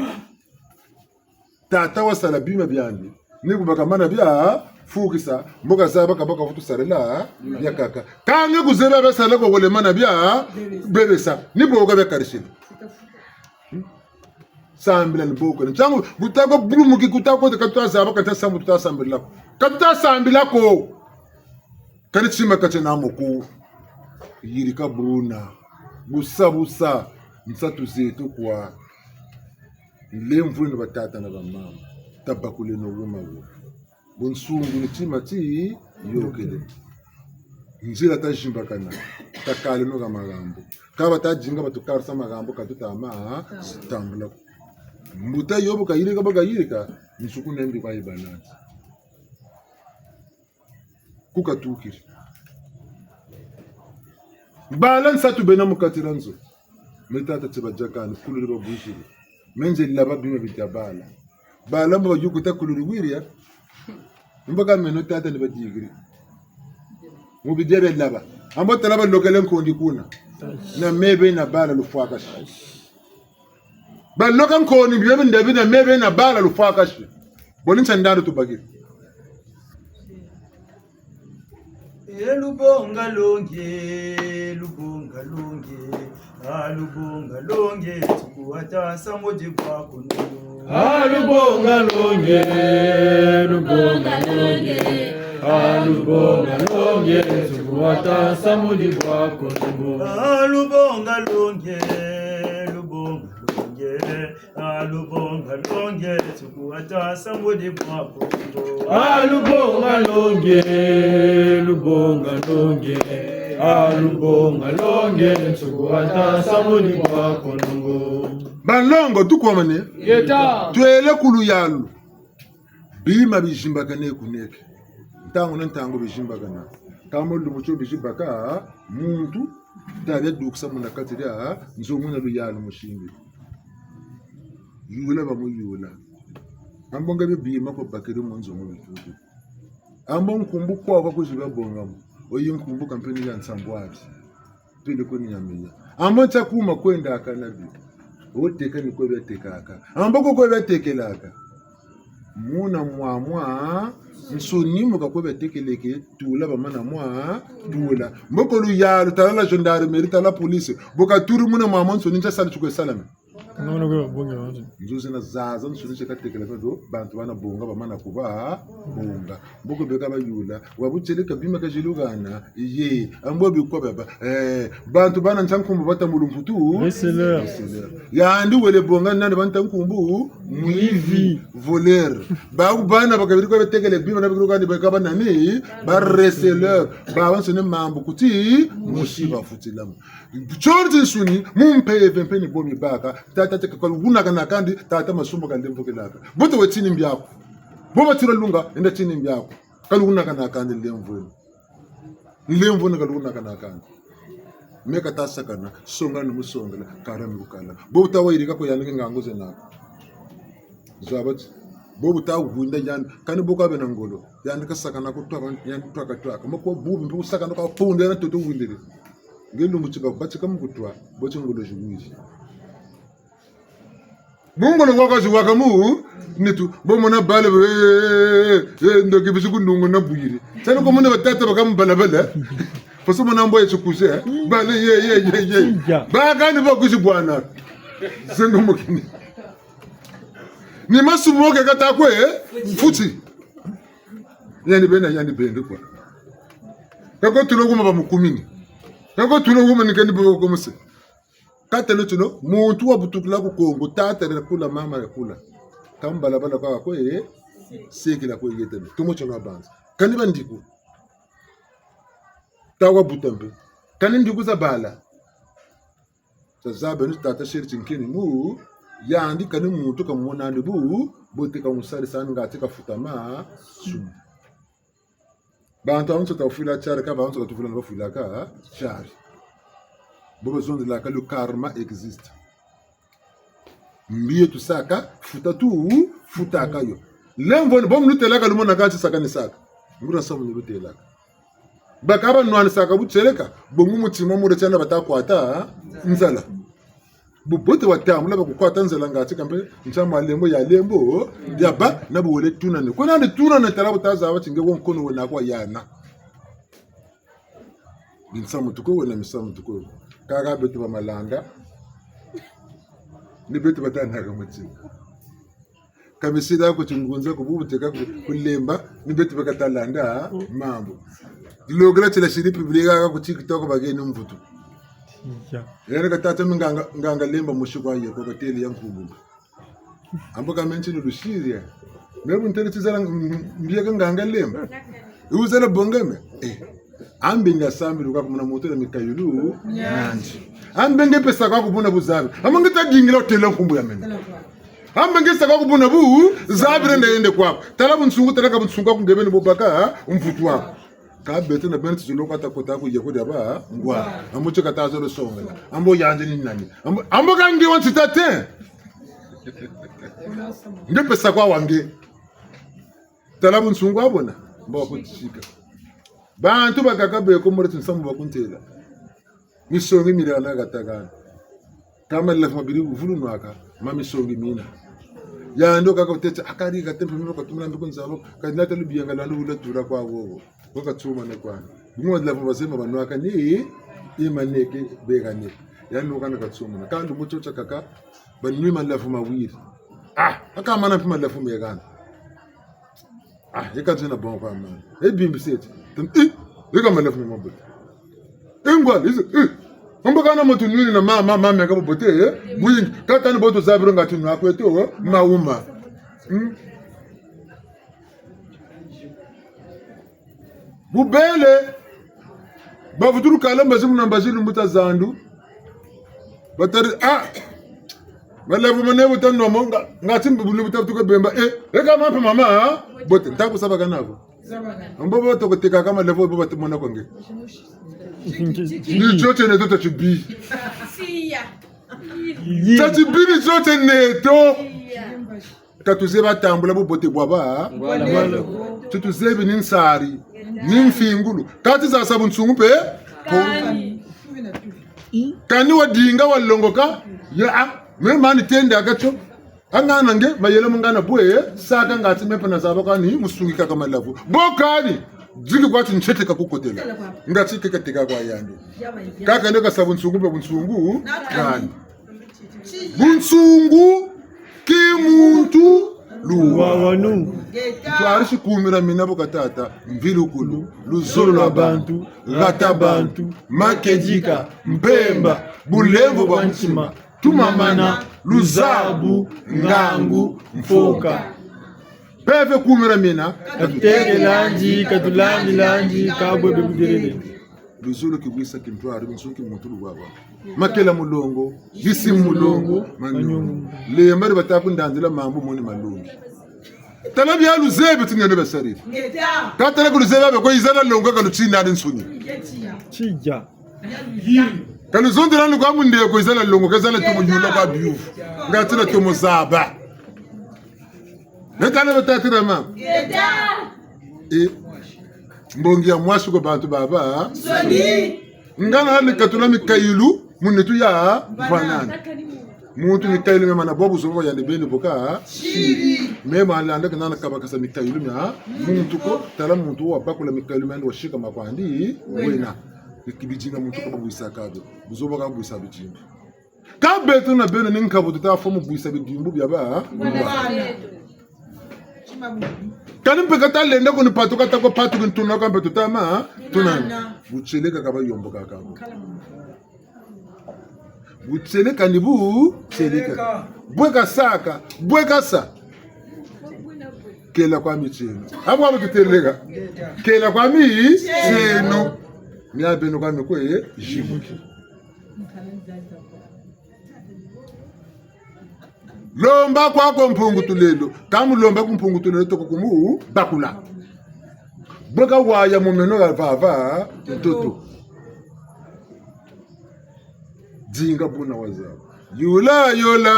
Tata wasala bima biandi. Ni bu baka mana bia fukisa, mbo kazaba ka baka vutu sarila biakaka. Ka nge kuzebi bia sala ko kole mana bia bebesa. Ni bo ka bia karisila. Hmm? Sambila ni bo ko. Ntangu, bu ta ko bulumuki ku ta ko, ka tuta zaba, ka tuta sambu, tuta sambila ko. Ka tuta sambila ko. Kani tima ka tiena mo ko. Yirika buna. Busa busa. Nsatu zeto kwa. Nlemvweno batata na bamama. Tabakuleno wuma wo. Bunsungu ni tima ti yokele. Nzila ta zimbakana. Takaleno ka magambo. Ka bata dinga batukarisa magambo ka tuta ma tambula. Mbuta yo bu kayirika, bu kayirika. Nsuku ne mbi kwa yibanati. Ku katukiri. Bala nsatu bena mu kati dia nzo. Me tata ti badiakani, kuluri babwiziri. Me nze laba bima bidia bala. Bala mbo bayukuta kuluri wiria. Mbo ka meno tata ni badigiri. Mu bidia bia laba. Ambo tala balokele nkondi kuna. Na me bena bala lufwakasi. Baloka nkoni bibe bindabina me bena bala lufwakasi. Boni nsandalu tubakiri. E lubonga longe, lubonga longe, a lubonga longe, tukuwata nsamu di bwa kono. A lubonga longe, lubonga longe, a lubonga longe, tukuwata nsamu di bwa kono. A lubonga longe, lubonga longe, a lubonga longe, tukuwata nsamu di bwa kono. A lubonga longe, lubonga longe, a lubonga longe, tukuwata nsamu di bwa kono. Banlongo, tukwamane. Yeta. Twele ku luyalu. Bima bizimbakane kuneke. Ntangu na ntangu bizimbakana. Ka mo lumbu tio bizibaka, muntu, ta bia dukisa muna kati dia nzo muna luyalu musimbi. Yula bamuyula. Ambo nga bio bima ko bakiri mu nzo mu bitutu. Ambo nkumbu kwa kwa kuziba bonga mo. Oyi nkumbu kampeni ya nsambwadi. Peleko ni ya meya. Ambo ntia kuma kwendaka na bio. Oteka ni kwe bia tekaka. Ambo ko kwe bia tekelaka. Muna mwamwansoni mu ka kwe bia tekeleke, tula bamana mwa, tula. Mboko luyalu, tala la gendarmerie, tala police. Bu katuri muna mwamwansoni, ntia sala ti kwe salama. Nzuzi na zazansoni zi katekela pedo, bantu bana bonga, bamana kuba bonga. Mboko beka bayula, wa butieleka bima ka zilukana, ye, ambo bikwa baba, eh, bantu bana ntia nkumbu bata mu lumputu. Receleur. Receleur. Yandi wele bonga nani banta nkumbu, mwivi, voleur. Bawu bana bakabiri kwa betekele bima na bikulu kandi beka banani, ba receleur. Babansoni mambu kuti, mosi bafutilamu. Tio nti nsuni, mu mpeve mpe ni bo mibaka, tata teka ka lukunakana kandi, tata masumu ka lemvokelaka. Bote we tini mbiaku. Bo batula lunga, enda tini mbiaku. Ka lukunakana kandi lemvweno. Lemvweno ka lukunakana kandi. Me kata sakana, songa ni musongela, kala ni kukala. Bo buta wayirika ko yandi nge ngangu zena ko. Zaba ti. Bo bu ta wunda yandi, kani bo ka bena ngolo. Yandi kasakana ku twa, yandi twa ka twa ka. Mako bubi mpe kusakana kwa kunda yandi toto wundele. Nge lumbu ti babatika mu kutwa, bo ti ngolo ziwiri. Bungolo waka zi waka mu nitu, bo mona bala, eh, eh, eh, eh, ndoki bizi ku ndungu na bwiri. Tala ko mona batata baka mu balabala. Faso mona mbo ye tikuze, eh. Bala, ye, ye, ye, ye. Ba kani ba kuzi bwana. Zengo mokini. Ni masumu mo ke kata kwe, eh, futi. Yandi bena, yandi bende kwa. Kako tulo kuma ba mukumini. Kako tulo kuma ni kani ba komose. Katele tino, muntu wabutukila ku Kongo, tata ya kula, mama ya kula. Ka mu balabala kwa ko, eh, sekila ko yetene. Tumo tino banza. Kani bandiku. Ta wabuta mpe. Kani ndiku za bala. Tazaba ni tata seri tinkeni mu, yandi kani muntu ka mumona ndi bu, bote ka musari sani ngati ka futa masumu. Bantu bansoni ta fwila tiari, ka bansoni ka tufwila na bafwilaka tiari. Bo bazonzelaka le karma existe. Mbi ye tusaka, futa tu, futaka yo. Lemvo ni bo mu lutelaka lumona kati saka ni saka. Nguria samu ni lutelaka. Baka banwanisaka bu tieleka, bungu mutima mure tiana bata kwata nzala. Bubote watambula bakukwata nzala ngati kampe, ntia mwa lembo ya lembo, ya ba, na bu wele tunane. Kwena ni tunane tala bu tazaba ti nge wo nkono wena kwa yana. Binsamu tuko wena misamu tuko. Kaka beto ba malanda. Ni beto batanaka mutima. Ka misila ku tingunza ku bubu teka ku, ku lemba, ni beto beka talanda, mambu. Dilogela tila siri publika ku TikTok bageni mvutu. Ya. Yere ka tata mi nganga, nganga lemba musi kwa ye, kwa katele ya nkumbu. Ambo ka menti ni lusiri. Me bu ntele tizala m-, m-, mbieka nganga lemba. Uzala bongeme. Eh. Ambe nga sambi luka kumuna moto na mikayulu. Nandi. Ambe nge pesa kwa kubuna buzabi. Ambe nge ta dingila otela nkumbu ya mene. Ambe nge sa kwa kubuna buzabi renda yende kwa. Tala bunsungu, tala ka bunsungu kwa kungebeni bobaka, ha? Mvutu wa. Ka beto na beno tizolo kwa ta kota ku yeko diaba, ngwa. Ambo tio ka tazolo songela. Ambo yandi ni nani? Ambo, ambo ka nge wa ntita te. Nge pesa kwa wa nge. Tala bunsungu abona, mbo kutsika. Bantu bakaka beko mure ti nsamu bakuntela. Misongi miri na katakana. Ka malavu mabiri vulu nwaka, ma misongi mina. Yandi kaka utete, akari ka tempe mimi katumula mbi ku nzabo, ka nata lubianga lwandi wula tula kwa wowo. Waka tsuma ne kwani. Bungu malavu bazema banwaka ni, imaneke, beganeke. Yandi kana katsuma na. Kandi mutu tia kaka, banwi malavu mawiri. Ah, aka mana mpe malavu megana. Ah, yeka zina bon kwa mama. E bimbi seti. Tum, eh, yeka malavu me mabote. E ngwala, ize, eh. Omba kana moto nwini na mama, mama meka bobote, eh. Bwingi, kata ni bo tuzabiro ngati nwa kweto, eh. Mauma. Hmm? Bubele, bavutulu kala mbazi muna mbazi lumbu ta zandu. Batari, ah, malavu mane buta nwa mo, nga, ngati mbi bulu buta tuka bemba, eh, eka mampe mama, ah, bote, ntaku saba kanako. Mbo bo toko teka ka malavu bo bati mona kwa nge. Ni tio tie neto ta tibi. Ta tibi ni tio tie neto. Ka tuzebi tambula bubote bwa ba. Voilà. Ti tuzebi ni nsari, ni mfingulu. Kati za sa bunsungu mpe. Kani. Kani wadinga walongoka. Ya, ah, me mani tenda katio. Angana nge, mayela mungana bwe, saka ngati me mpe nazaba kani, musungi kaka malavu. Bo kani, ziki kwa ti ntete kakukotela. Ngati keka teka kwa yandi. Kaka nde ka sa bunsungu mpe bunsungu, kani. Bunsungu, kimuntu, luwawanu. Ntwari si kumira mina bo ka tata, mvilukulu, luzolo lwa bantu, ngata bantu, makedika, mpemba, bulemvo bwa ntima, tumamana, luzabu, ngangu, mfoka. Mpeve kumira mina, katutekelandi, katulandilandi, kabwe be budelele. Luzolo kibwisa kintwari, bunsungu kimuntu luwawanu. Makela mulongo, bisi mulongo, manyungu. Lemba ni bata kundandila mambu moni malongi. Tala bia luzebi ti nene basariri. Ka tala ku luzebi abe ko izala longo ka lutinda ni nsuni. Tija. Ka luzonzela ni kwa mundeko izala longo, ka izala tomo yula kwa biyuvu. Ngati na tomo zaba. Ngeta na batata na mama. Ngeta. E, mbongi ya mwasi kwa bantu baba. Nsoni. Ngana hali katula mikayulu, mu nitu ya mpanana. Muntu mikayulu mia mana bwabu zoba yandi beni boka. Siri. Mema alanda kana kabakasa mikayulu mia muntu ko, tala muntu wabakula mikayulu mia yandi wasika makwandi. Wena. Wena. Ki bidinga muntu ko babwisa kabe. Buzoba kabwisa bidinga. Ka beto na beno ni nkabu tuta fwa mu bwisa bidimbu bia ba. Bana. Kani mpe kata lenda ko ni patuka tako patuka ni tuna ka mpe tuta ma, tuna. Nana. Butieleka ka bayombo kaka. Butieleka ni bu, tieleka. Bwe kasaka, bwe kasa. Kela kwa mitieno. Abo abo tuteleka. Kela kwa mitieno. Mia beno kwa mikwe, jimuki. Lomba kwako Mpungu Tulendo. Ka mu lomba ku Mpungu Tulendo toko kumu bakula. Bwe kawaya mu meno ga vava ntoto. Dinga buna wazaba. Yola, yola.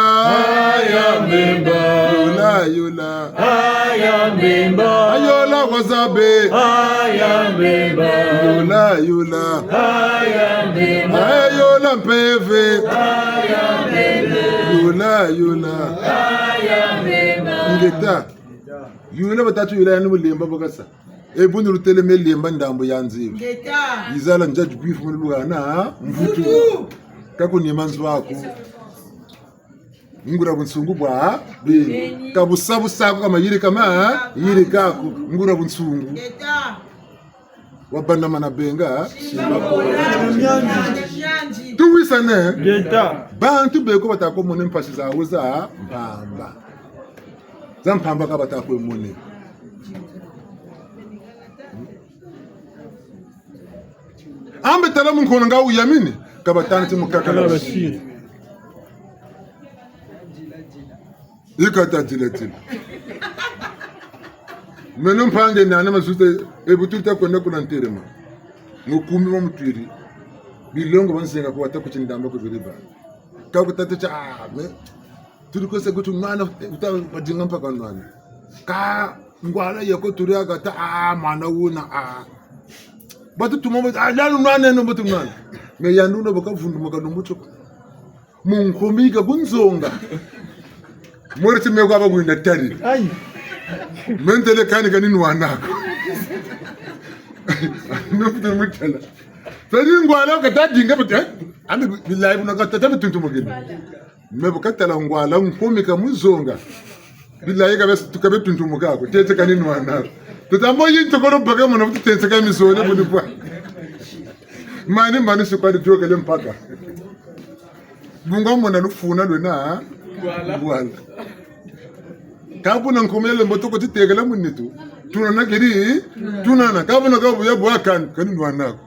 Aya mbemba. Yola, yola. Aya mbemba. Ayola wazabe. Aya mbemba. Yola, yola. Aya mbemba. Ayola mpeve. Aya mbemba. Yola, yola. Aya mbemba. Ngeta. Yola batatu yola yani mu lemba bwe kasa. E buni luteleme lemba ndambu ya nzebi. Ngeta. Yizala nzadi bifu mu lugana mvutu. Mvutu. Ka ku nima nzo aku. Nguria bunsungu bwa beni. Beni. Ka busa busa aku ka mayirika ma yirika aku. Nguria bunsungu. Ngeta. Wabanda mana benga. Simba ko. Tuwisane. Ngeta. Bantu beko bata ko mona mpasi zawu za mpamba. Za mpamba ka bata kwe mona. Ambe tala mu nkono nga wuyamini, ka batandi ti mukaka na basiri. Yika ta dila dila. Meno mpangi nani mazuta, e bu tuta kwenda kuna nterema. Mu kumi ma mutwiri. Bilongo banzenga ko wata ku tindamba ku biriba. Ka ku tata tia, ah, me. Tudi kwe se ku tunwana, uta badinga mpaka nwana. Ka ngwala yako turi akata, ah, mwana wuna, ah. Batu tuma, ah, lanu nwana, no batu nwana. Me yandi wuna baka vundumuka lumbu tio ko. Mu nkumbi ka kunzonga. Mweri ti me kwa ba kwenda tari. Ayi. Me ntele kani kani nwana ko. No futu mutala. Tari ngwala kata dinga bata, eh? Ambe bilayi buna kata tabi tuntumukini. Me bu katala ngwala nkumbi ka muzonga. Bilayi ka bes-, ka betuntumuka ko. Tete kani nwana ko. Tuta mbo yi ntokolo baka mona futu tete ka mizole buni bwa. Mani, mani si kwa di yokele mpaka. Bungu mona lufuna lwena. Ngwala. Ngwala. Ka buna nkumbi ya lembo toko ti tekela mu nitu. Tunana keri. Tunana. Ka buna ka buya bwa kani. Kani nwana ko.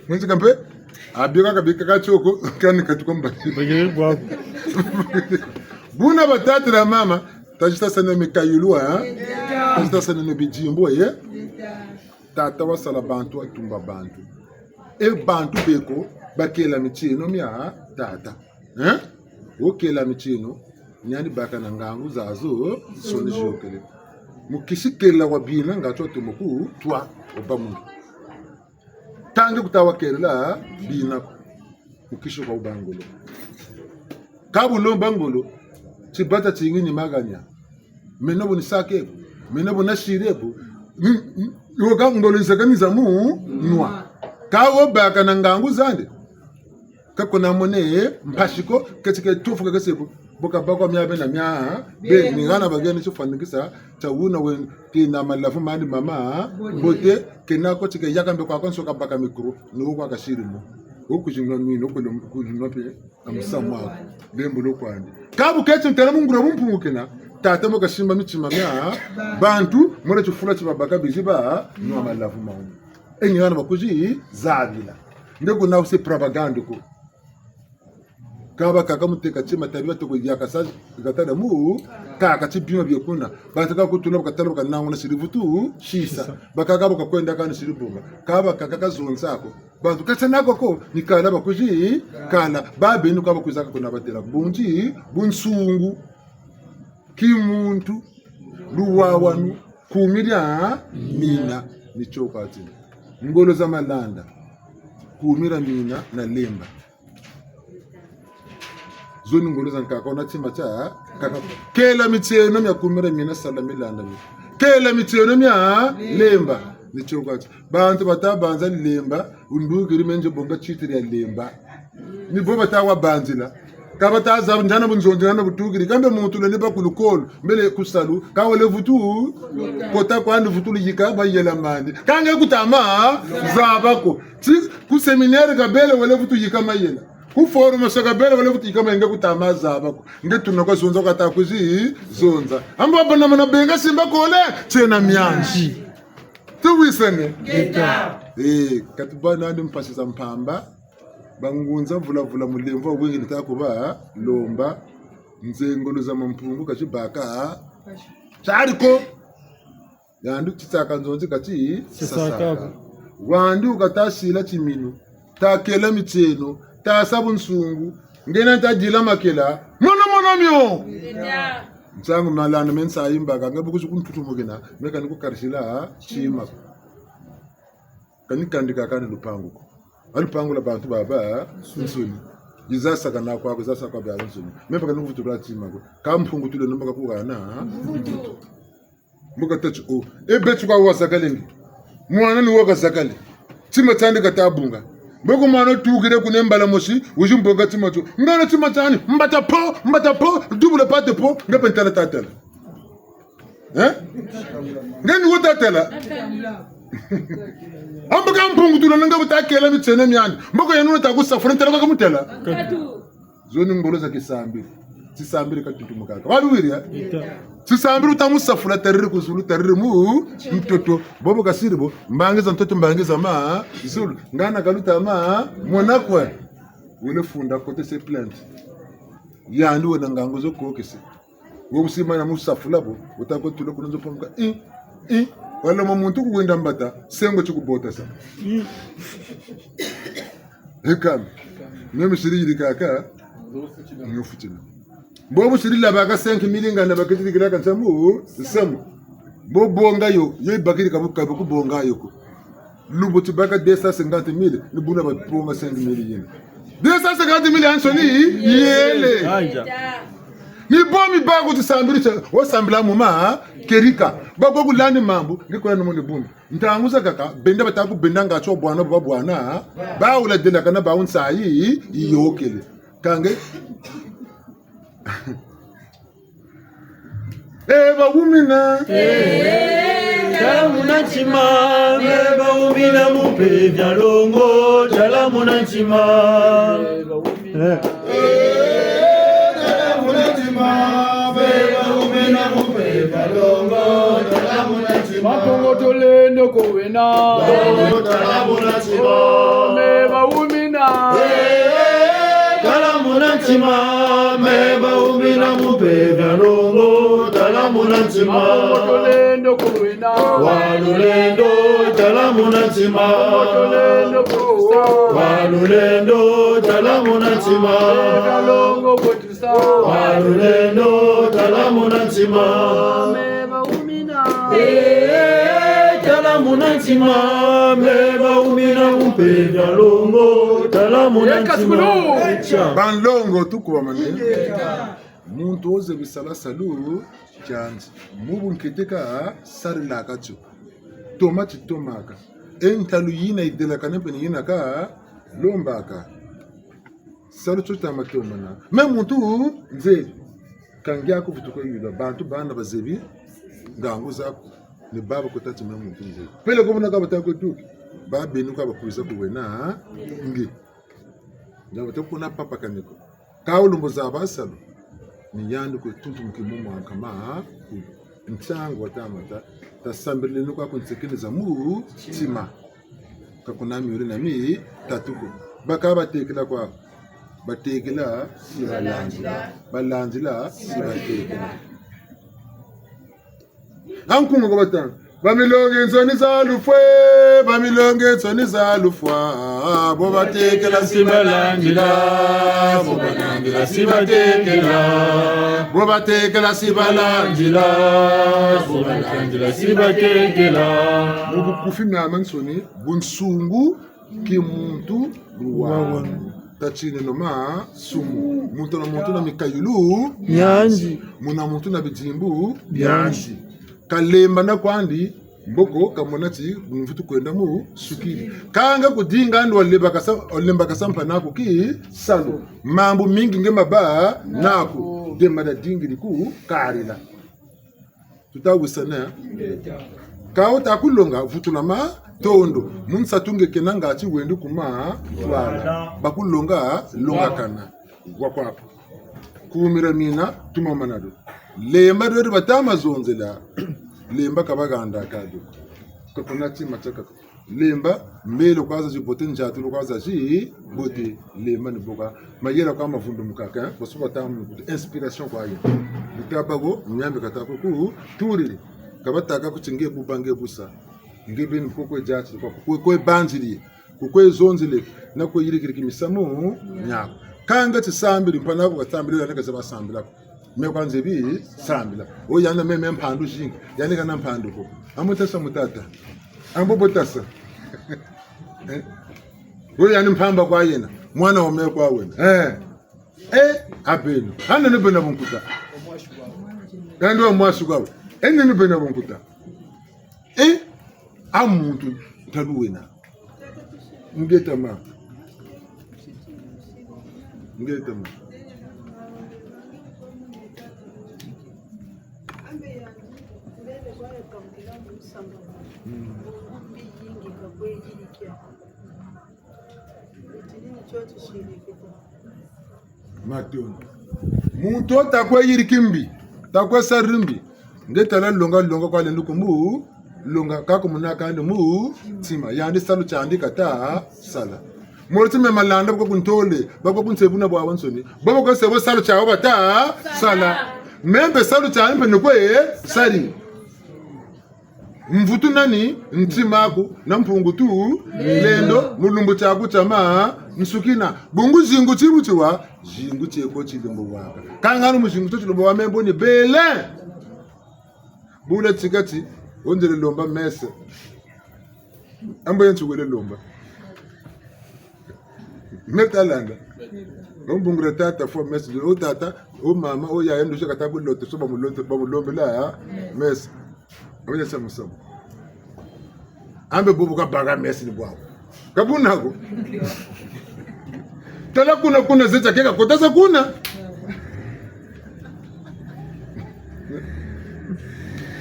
Mwenzi kampe, abika kabika ka tioko, kani katuka mbaki. Bagere bwaku. Buna batata na mama, tazitasana mikayulu, eh? Tazitasana no bidimbu, eh? Tata wasala bantu, watumba bantu. E bantu beko, bakela mitieno mia tata. Eh? Wokela mitieno, ni yandi baka na ngangu zazo, nsoni ziyokele. Mu kisi kela wa bina, nga tio tumo ku, twa, oba mu. Ntangu kuta wakelela bina ko, mu kisi kwa wuba ngolo. Ka bu lomba ngolo, tibata tingi ni maganya. Meno bu nisake bu, meno bu nasire bu. Ni, ni, yoka ngolo nzaka ni za mu nwa. Ka wo baka na ngangu zandi. Ka kuna mone mpasi ko, keti ke tufu ke kese bu. Bu kabaka mia bena mia, be, ni hana bageni tifwanikisa, tia wuna we, kena malavu mandi mama, mbote, kena ko ti ke yaka mbe kwakonso kabaka mikro, ni wo kwa kasiri mo. Wo kuzinwa nwini, wo kuzinwa mpe, na musamu aku. Lembo lo kwandi. Ka bu keti ntala mu nguria bumpungu kena, tata mo kasimba mitima mia, bantu, mole tifula ti babaka bizi ba, nwa malavu mandi. E ni hana bakuzi, zabila. Nde kuna use propagande ko. Ka bakaka muteka tima tabi batoko yakasa, gatala mu, kaka ti bima bie kuna. Bataka kutula bakatala bakananguna siri vutu, sisa. Bakaka bakakwenda kani siri bonga. Ka bakaka kazonza ko. Bantu kasa nako ko, ni kala bakuzi, kala. Babeni ka bakwizaka kuna batela. Bunzi, bunsungu. Kimuntu. Luwawanu, kumi dia mina, ni tio kwa ti. Ngolo za malanda, kumi dia mina na lemba. Zo ni ngolo za nkaka, wuna tima tia nkaka. Kela mitieno mia kumi dia mina, sala milanda mi. Kela mitieno mia lemba, ni tio kwa ti. Bantu bata banza lemba, wundukiri me nze bonga titre ya lemba. Ni bo bata wa banzila. Ka bata zaba ndiena bunzonzi, ndiena butukiri. Kambe muntu lwe ni ba ku lukolo, mbele ku salu, ka wele vutu kota kwandi, vutu lu yika mayela mandi. Ka nge kuta ma zaba ko. Ti ku séminaire kabele wele vutu yika mayela. Ku formation kabele wele vutu yika mayela, nge kuta ma zaba ko. Nge tuna kwa zonza kata kwizi zonza. Ambo bana mana benga simba kole, tiena mianzi. Tuwisane. Ngeta. Eh, ka tubâ nandi mpasi za mpamba. Bangunza vula vula mulemvo wa wingi ni ta kuba lomba. Nzengolo za Mampungu ka zibâka. Tiari ko. Yandi titaka nzonzi kati sasaka. Wandi wu kata sila timinu, ta kela mitieno, ta sa bunsungu, ngena ta dila makela. Mono, mono mio. Nsangu malanda me nsayi mbaka, nge bu kuzi kuntutumukina, me kani kukarisila tima. Kani kandika kani lupangu ko. A lupangu lwa bantu babansoni. Yiza saka na kwa, yiza saka kwa babansoni. Me mpe kani kuvutula tima ko. Ka Mpungu Tulendo mbo ka kuhana. Mbo kata ti: "Oh, e beto kwa wazakale nge. Mwana ni wo kazakale. Tima tiandi kata bunga." Mbo ko mwana tukiri kuna mbala mosi, wizi mbonga tima tio. Ngana tima tiandi, mbata po, mbata po, double pâte po, nge mpe ntala tatala. Eh? Nge ni wo tatala. Ambo ka Mpungu Tulendo nge bu ta kela mitieno miandi. Mbo ko yandi wuna ta kusafula, ntala kwa kamutala. Zo ni ngolo za tisambiri. Tisambiri ka tintumukaka. Waluwiri, eh? Tisambiri wuta mu safula, tariri ku zulu, tariri mu ntoto. Bobo kasiri bo, mbangi za ntoto, mbangi za ma zulu. Ngana kaluta ma mona kwe. Wele funda kote se plainte. Yandi wena ngangu zo kokese. Wo bu simana mu safula bo, wuta kwe tula kuna nzo pamuka. I, i, wala mo muntu ku wenda mbata, sengo ti kubota sa. Ekam. Meme siri yirikaka, nyo futina. Bobu siri labaka cinq mille ngana bakitiri kilaka nsamu, nsamu. Bo bonga yo, yo yibakiri ka bu, ka bu ku bonga yo ko. Lumbu ti baka deux cent cinquante mille, ni buna babonga cinq mille yina. Deux cent cinquante mille yansoni yele. Anja. Ni bo mi bâ ku tisambiri tia, wo sambila mu ma, kerika. Ba ko kulani mambu, nge kula ni moni buna. Ntangu zakaka, benda bata kubenda nga tio bwana bwa bwana, ba wula delakana ba wunsayi, yiyôkele. Ka nge. E bawumina. Eh, tala muna ntima, me bawumina mu mpeve ya longo, tala muna ntima. Eh. Eh, tala muna ntima, me bawumina mu mpeve ya longo, tala muna ntima. Mampungu Tulendo ko wena. Longo, tala muna ntima. Oh, me bawumina. Eh, tala muna ntima, me bawumina mu mpeve ya longo, tala muna ntima. Mampungu Tulendo ko wena. Wa lulendo, tala muna ntima. Mampungu Tulendo ko wena. Wa lulendo, tala muna ntima. Mpeve ya longo kwetu sa. Wa lulendo, tala muna ntima. Me bawumina. Eh, tala muna ntima, me bawumina mu mpeve ya longo, tala muna ntima. Banlongo, tukubamane. Muntu wo zebi sala salu tiandi, mu bunkete kasarilaka tio. Toma ti tomaka. E ntalu yina yidelakane mpe ni yina kalombaka. Salu tio tama tomana. Me muntu nzebi. Ka ngiaku vutuka yula, bantu bana bazebi ngangu zaku. Ni baba kota ti me muntu nzebi. Peleko buna ka bata kwe tuki. Babeni ka bakwiza ku wena, nge. Nga bata kuna papa kaneko. Ka wulombo zaba salu. Ni yandi kwe tuntumuki mu mwa nkama. Ntangu wata mata, tasambileno kwa ku nsekene za mutima. Ka kuna miole na mitatu ko. Baka batekela kwa, batekela si balandila, balandila si batekela. A nkunga kwa batanga. Bamilongi nsoni za lufwa, bamilongi nsoni za lufwa, bo batekela si balandila, bo balandila si batekela, bo batekela si balandila, bo balandila si batekela. Mu bukufi miamiansoni, bunsungu, kimuntu, luwawanu. Tatineno masumu. Muntu na muntu na mikayulu miandi. Muna muntu na bidimbu biandi. Kalembana kwandi, mboko kamona ti mvutu kwenda mu sukiri. Kanga kudinga andi walembakasa, walembakasa mpa naku kisalu. Mambu mingi nge mabâ naku. Dema dadingiri ku karila. Tuta wisana. Ka wuta kulonga, vutula matondo. Mu nsatu nge kena ngatu wendi ku matwala. Bakulonga, longakana. Wa kwaku. Kumira mina, tuma manado. Lemba dweri bata ma zonzela. Lemba ka baganda kadu. Ka kuna tima tiakaka. Lemba, mbelo kwa za zibote, nziatulu kwa za zibote. Lemba ni bo ka. Mayela kwa mavundumukaka, eh? Boso bata mu inspiration kwa ye. Bita bago, miambi kata ko ku, turiri. Ka batâka ku ti nge buba nge busa. Nge beni kukwe diati, kukwe, kukwe banziri. Kukwe zonzele, na kwe yirikiri ki misamu miaku. Kanga ti sambiri, mpa naku ka sambiri, yandi ka zaba sambila ko. Me kwa nzebi sambila. O yandi me, me mpandu zingi. Yandi kana mpandu ko. Ambo tasa mu tata. Ambo bo tasa. Eh? O yandi mpamba kwa yena. Mwana wa me kwa wena. Eh. Eh, a beno. Yandi ni bena bunkuta. Yandi wa mwasi kwa we. Yandi ni bena bunkuta. Eh? A muntu ntalu wena. Ngeta ma. Ngeta ma. Mm. Matondo. Muntu wo ta kwe yiriki mbi, ta kwe sariri mbi. Nge tala longa, longa kwa lendi ku mu longa, ka ku muna kandi mu ntima. Yandi salu tiandi kata sala. Moro ti me malanda bakwe kuntole, bakwe kunsebu na bwabansoni. Bo bakwe sebu salu tiawu bata sala. Me mpe salu tiandi mpe ni kwe sari. Mvutu nani, ntima aku, na Mpungu Tulendo, mu lumbu tiaku tia ma, nsukina. Bungu zingu ti bu tiwa, zingu tieko tilembowaka. Kanganu mu zingu tio tilembowa me mbo ni bele. Bula tikati, wonzele lomba messe. Ambo yenti wele lomba. Me ta landa. O mbungula tata fwa messe. O tata, o mama, o yaya ndosi kata ku loto, so ba mu loto, ba mu lombela, ha? Messe. Amenya samu samu. Ambe bubu ka baka messe ni bwawu. Ka buna ko. Tala kuna kuna zeta keka kota za kuna.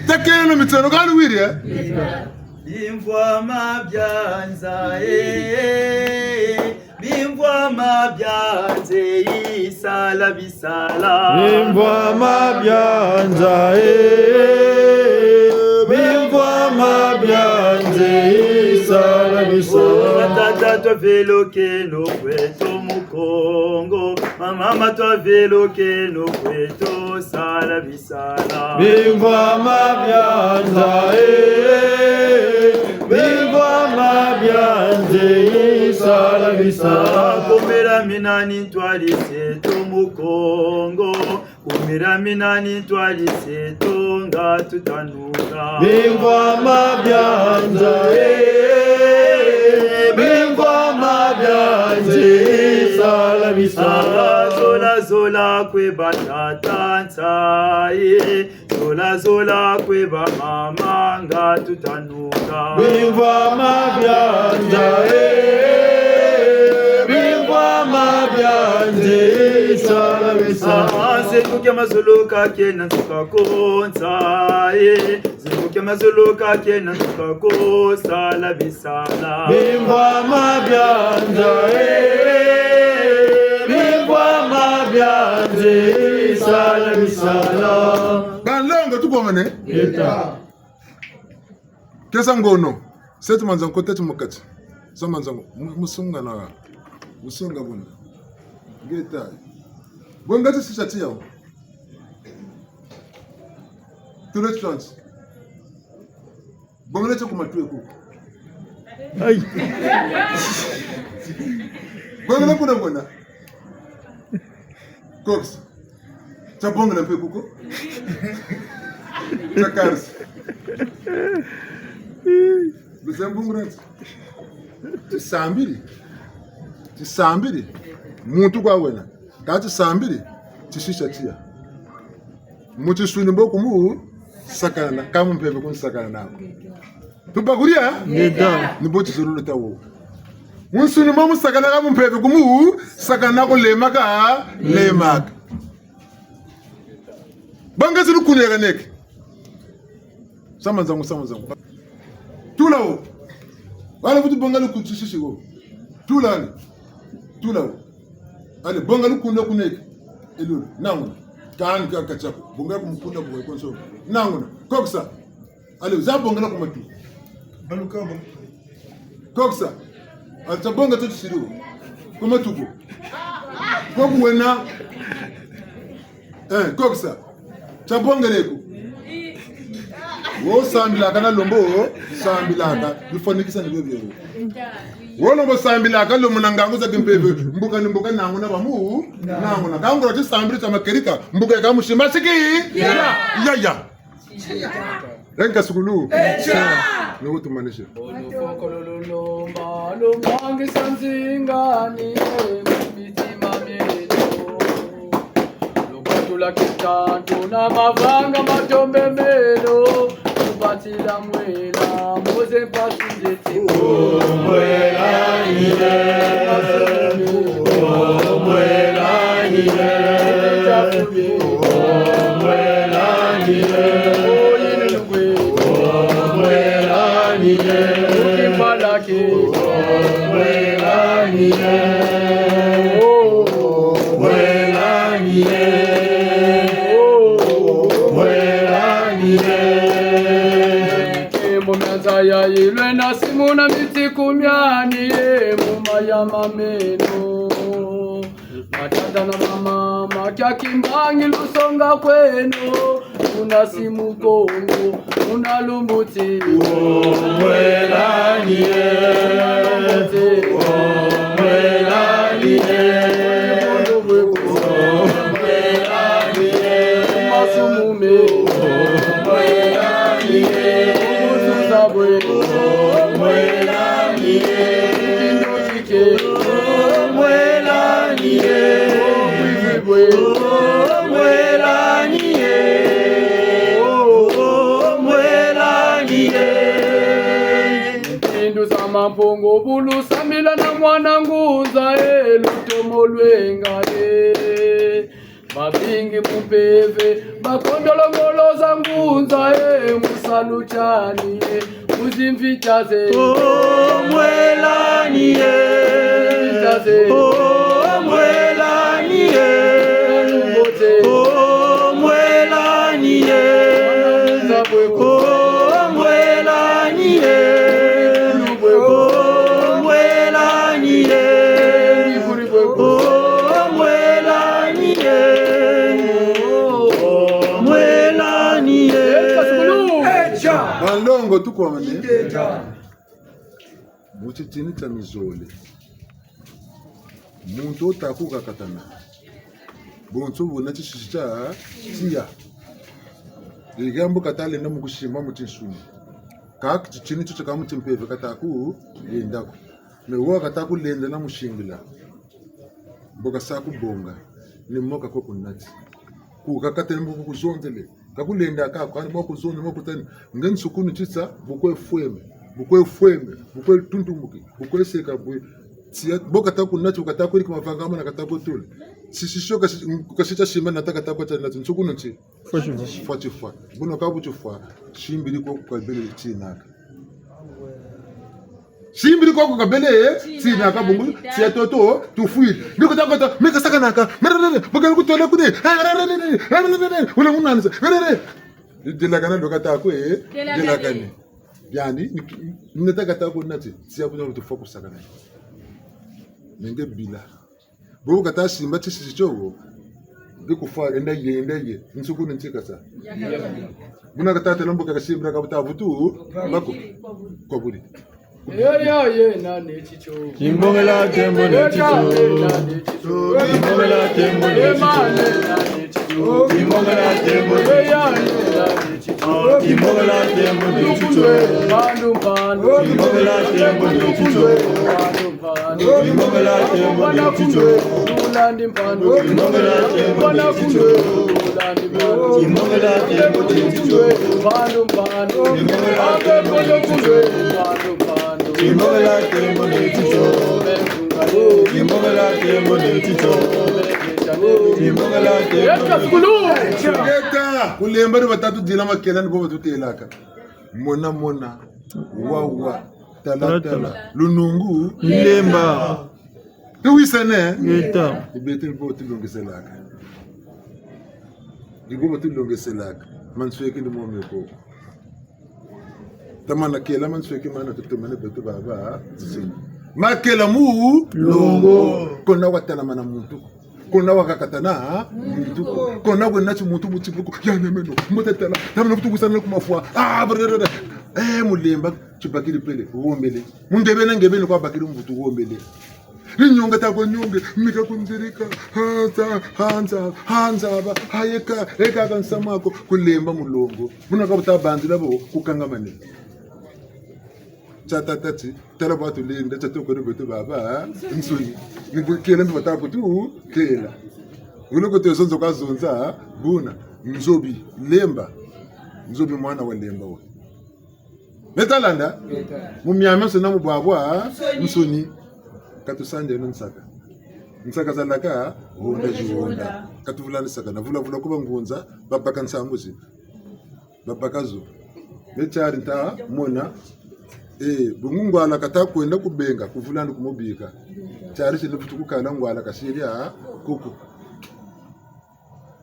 Takeno mitsano kani wiri, eh? Bimvwama bia nza, eh, bimvwama bia nze, sala bisala. Bimvwama bia nza, eh, bimvwama bia nze, sala bisala. Oh, batata twavelokeno kweto mu Kongo, bamama twavelokeno kweto, sala bisala. Bimvwama bia nza, eh, bimvwama bia nze, sala bisala. Kumira mina ni ntwari zeto mu Kongo, kumira mina ni ntwari zeto nga tutanunga. Bimvwama bia nza, eh, bimvwama bia nze, sala bisala. Zola, zola kwe batata nsa, eh. Zola, zola kwe bamama nga tutanunga. Bimvwama bia nza, eh, bimvwama bia nze, sala bisala. Ah, zingu kia mazulu ka kena nsuka ko nsa, eh. Zingu kia mazulu ka kena nsuka ko, sala bisala. Bimvwama bia nza, eh, bimvwama bia nze, sala bisala. Banlongo tukomene. Ngeta. Kesa ngono. Seti manzango, teti mu kati. Sa manzango. Mu-, musunga na. Musunga buna. Ngeta. Bonga ti sisa tiawu. Tule tsansi. Bongela tio ku matu e kuko. Ayi. Bongela kuna ngona. Kokisa. Tia bongela mpe kuko. Tia karisa. Bize mbungura ti. Tisambiri. Tisambiri. Muntu kwa wena. Ka tisambiri. Tisisa tia. Mu tinsuni mbo kumu sakana, ka mu mpeve kunsakana nako. Tubakuria? Ngeta. Ni bo tizololo ta wo. Mu nsuni mbo mu sakana, ka mu mpeve kumu sakana nako, lemaka, lemaka. Banga zinu kunekaneke. Sama nzangu, sama nzangu. Tula wo. Wala vutu bonga lukutu sisi wo. Tula ale. Tula wo. Ale, bonga lukunda kuneke. Elulu, nanguna. Kani ka katiako. Bonga kumukunda kwa konso. Nanguna. Kokisa. Ale, za bongela ku matu. Baluka bo. Kokisa. Ale, tia bonga tio tisiri wo. Ku matu ko. Koku wena. Eh, kokisa. Tia bongele ko. Wo sambilaka na lembo, sambilaka. Bifwanikisa ni bio bio. Wo lembo sambilaka, lembo na ngangu za kimpeve. Mbuka ni mbuka, nanguna bamu, nanguna. Ka ngolo tisambiri tia makerika, mbuka ya ka musimba siki. Ya, ya, ya. Enka sukulu. Echa. Ni wo tumanisi. Olufuko lululomba, lumbangisa nzinga ni mitima mieto. Lubatula kitantu na mavanga matombe meno. Lubatila mwela, moze mpasi nzeti. Mwela ni ye. Mwela ni ye. Mwela ni ye. Nkembo mia nza ya yilwe na simu na mitiku miani ye mu maya ma meno. Batata na bamama, kia kimbangi lusonga kweno, muna simu Kongo, muna lumbuti. Mwela ni ye. Muna lumbuti. Mwela ni ye. Muna lumbuti. Mwela ni ye. Masumu me. Mwela ni ye. Mususa bwe. Mwela ni ye. Kindoki Mwela ni ye. Mwela ni ye. Mwela ni ye. Mpindu za Mampungu bu lusambila na mwana ngunza e, lutomo lwenga e. Babingi mu mpeve, bakondolo ngolo za ngunza e, mu salu tiani e, mu zimvita ze. Oh, mwela ni ye. Zimvita ze. Oh, mwela ni ye. Mbote. Oh, mwela ni ye. Mwana ngunza bwe ko. Oh, mwela ni ye. Bwe ko. Oh, mwela ni ye. Oh, mwela ni ye. Oh, mwela ni ye. Banlongo tukwamane. Mu titini tia mizole. Muntu wuta kukakatana. Bonso buna tisisi tia tiya. Diambu kata lenda mu kusimba mu tinsuni. Kâ titini tio tia ka mu timpeve kata kulenda ko. Mais wo kata kulenda na musimbila. Mbo kasa kubonga, ni mo kakwe kunati. Kukakatene mbo kuzonzele. Ka kulenda ka, kwani mwa kuzonzele, mwa kutani. Nge nsukunu titsa, bu kwe fweme, bu kwe fweme, bu kwe tuntumuki, bu kwe seka bwe. Tiya, mbo kata kunati, bu kata kwe yirika mavanga mana kata kwe tule. Tisisi tio kasi, kasi tia simba nata kata kwe tia nati, nsukunu nti. Fwa tifwa. Fwa tifwa. Buna ka bu tifwa, simbiri ko ku kabele tinaka. Simbiri ko ku kabele tinaka bungu, tiya toto, tufwiri. Ni kota kota, meka sakanaka, merere, bakala kutole kune, merere, wala munanisa, merere. Delakana ndo kata kwe, delakane. Biandi, ni, ni nata kata kwe nati, tiya kuna tufwa kusakana. Nenge bila. Bo kata simba tisisi tio, Ndi kufwa, enda ye, enda ye. Nsuku ni ntika sa. Buna ka tata lambo ka kasimbira ka buta butu, bako. Kwa buri. Eya, eya, ye, nani titio. Kimbongela tembo ne titio. Kimbongela tembo ne titio. Kimbongela tembo ne titio. Kimbongela tembo ne titio. Kimbongela tembo ne titio. Kimbongela tembo ne titio. Kimbongela tembo ne titio. Kimbongela tembo ne titio. Kimbongela tembo ne titio. Kimbongela tembo ne titio. Kimbongela tembo ne titio. Ngeta, kulemba ni batatu dila makela ni bo batutelaka. Mona mona, wa wa, tala tala, lunungu, lemba. Tuwisane? Ngeta. Ni beto ni bo tulongeselaka. Ni bo tulongeselaka. Mansweki ni mo me ko. Tamana kela mansweki mana tutomene beto baba. Makela mu longo. Kona watalamana muntu. Kona wakakatana muntu. Kona wena ti muntu mu tibuku. Ya nemeno. Mbote tala. Tamana kutu wisana ku mafwa. Ah, brrr. Eh, mulemba. Tibakiri pele. Wombele. Mu ngebene ngebene kwa bakiri mbutu wombele. Ni nyonga ta kwa nyonge, mika kunzirika, hanza, hanza, hanza, ba, hayeka, eka ka nsamu ako, kulemba mulongo. Buna ka buta banzila bo, kukangamane. Tia tata ti, tala bwa tulenda, tia toko ni beto baba, nsoni. Ni bu-, kela mbi bata kutu, kela. Wule ko te zonzo ka zonza, buna, nzobi, lemba. Nzobi mwana wa lemba wa. Beta landa? Beta. Mu miamiansoni na mu bwabwansoni. Ka tusandeno nsaka. Nsaka zalaka, honda zihonda. Ka tuvulani saka. Na vula vula ku bangunza, babaka nsambu zi. Babaka zo. Be tiari nta mona. Eh, bungu ngwala kata kwenda kubenga, kuvulani kumubika. Tiari tini vutu kukala ngwala kasiri a kuku.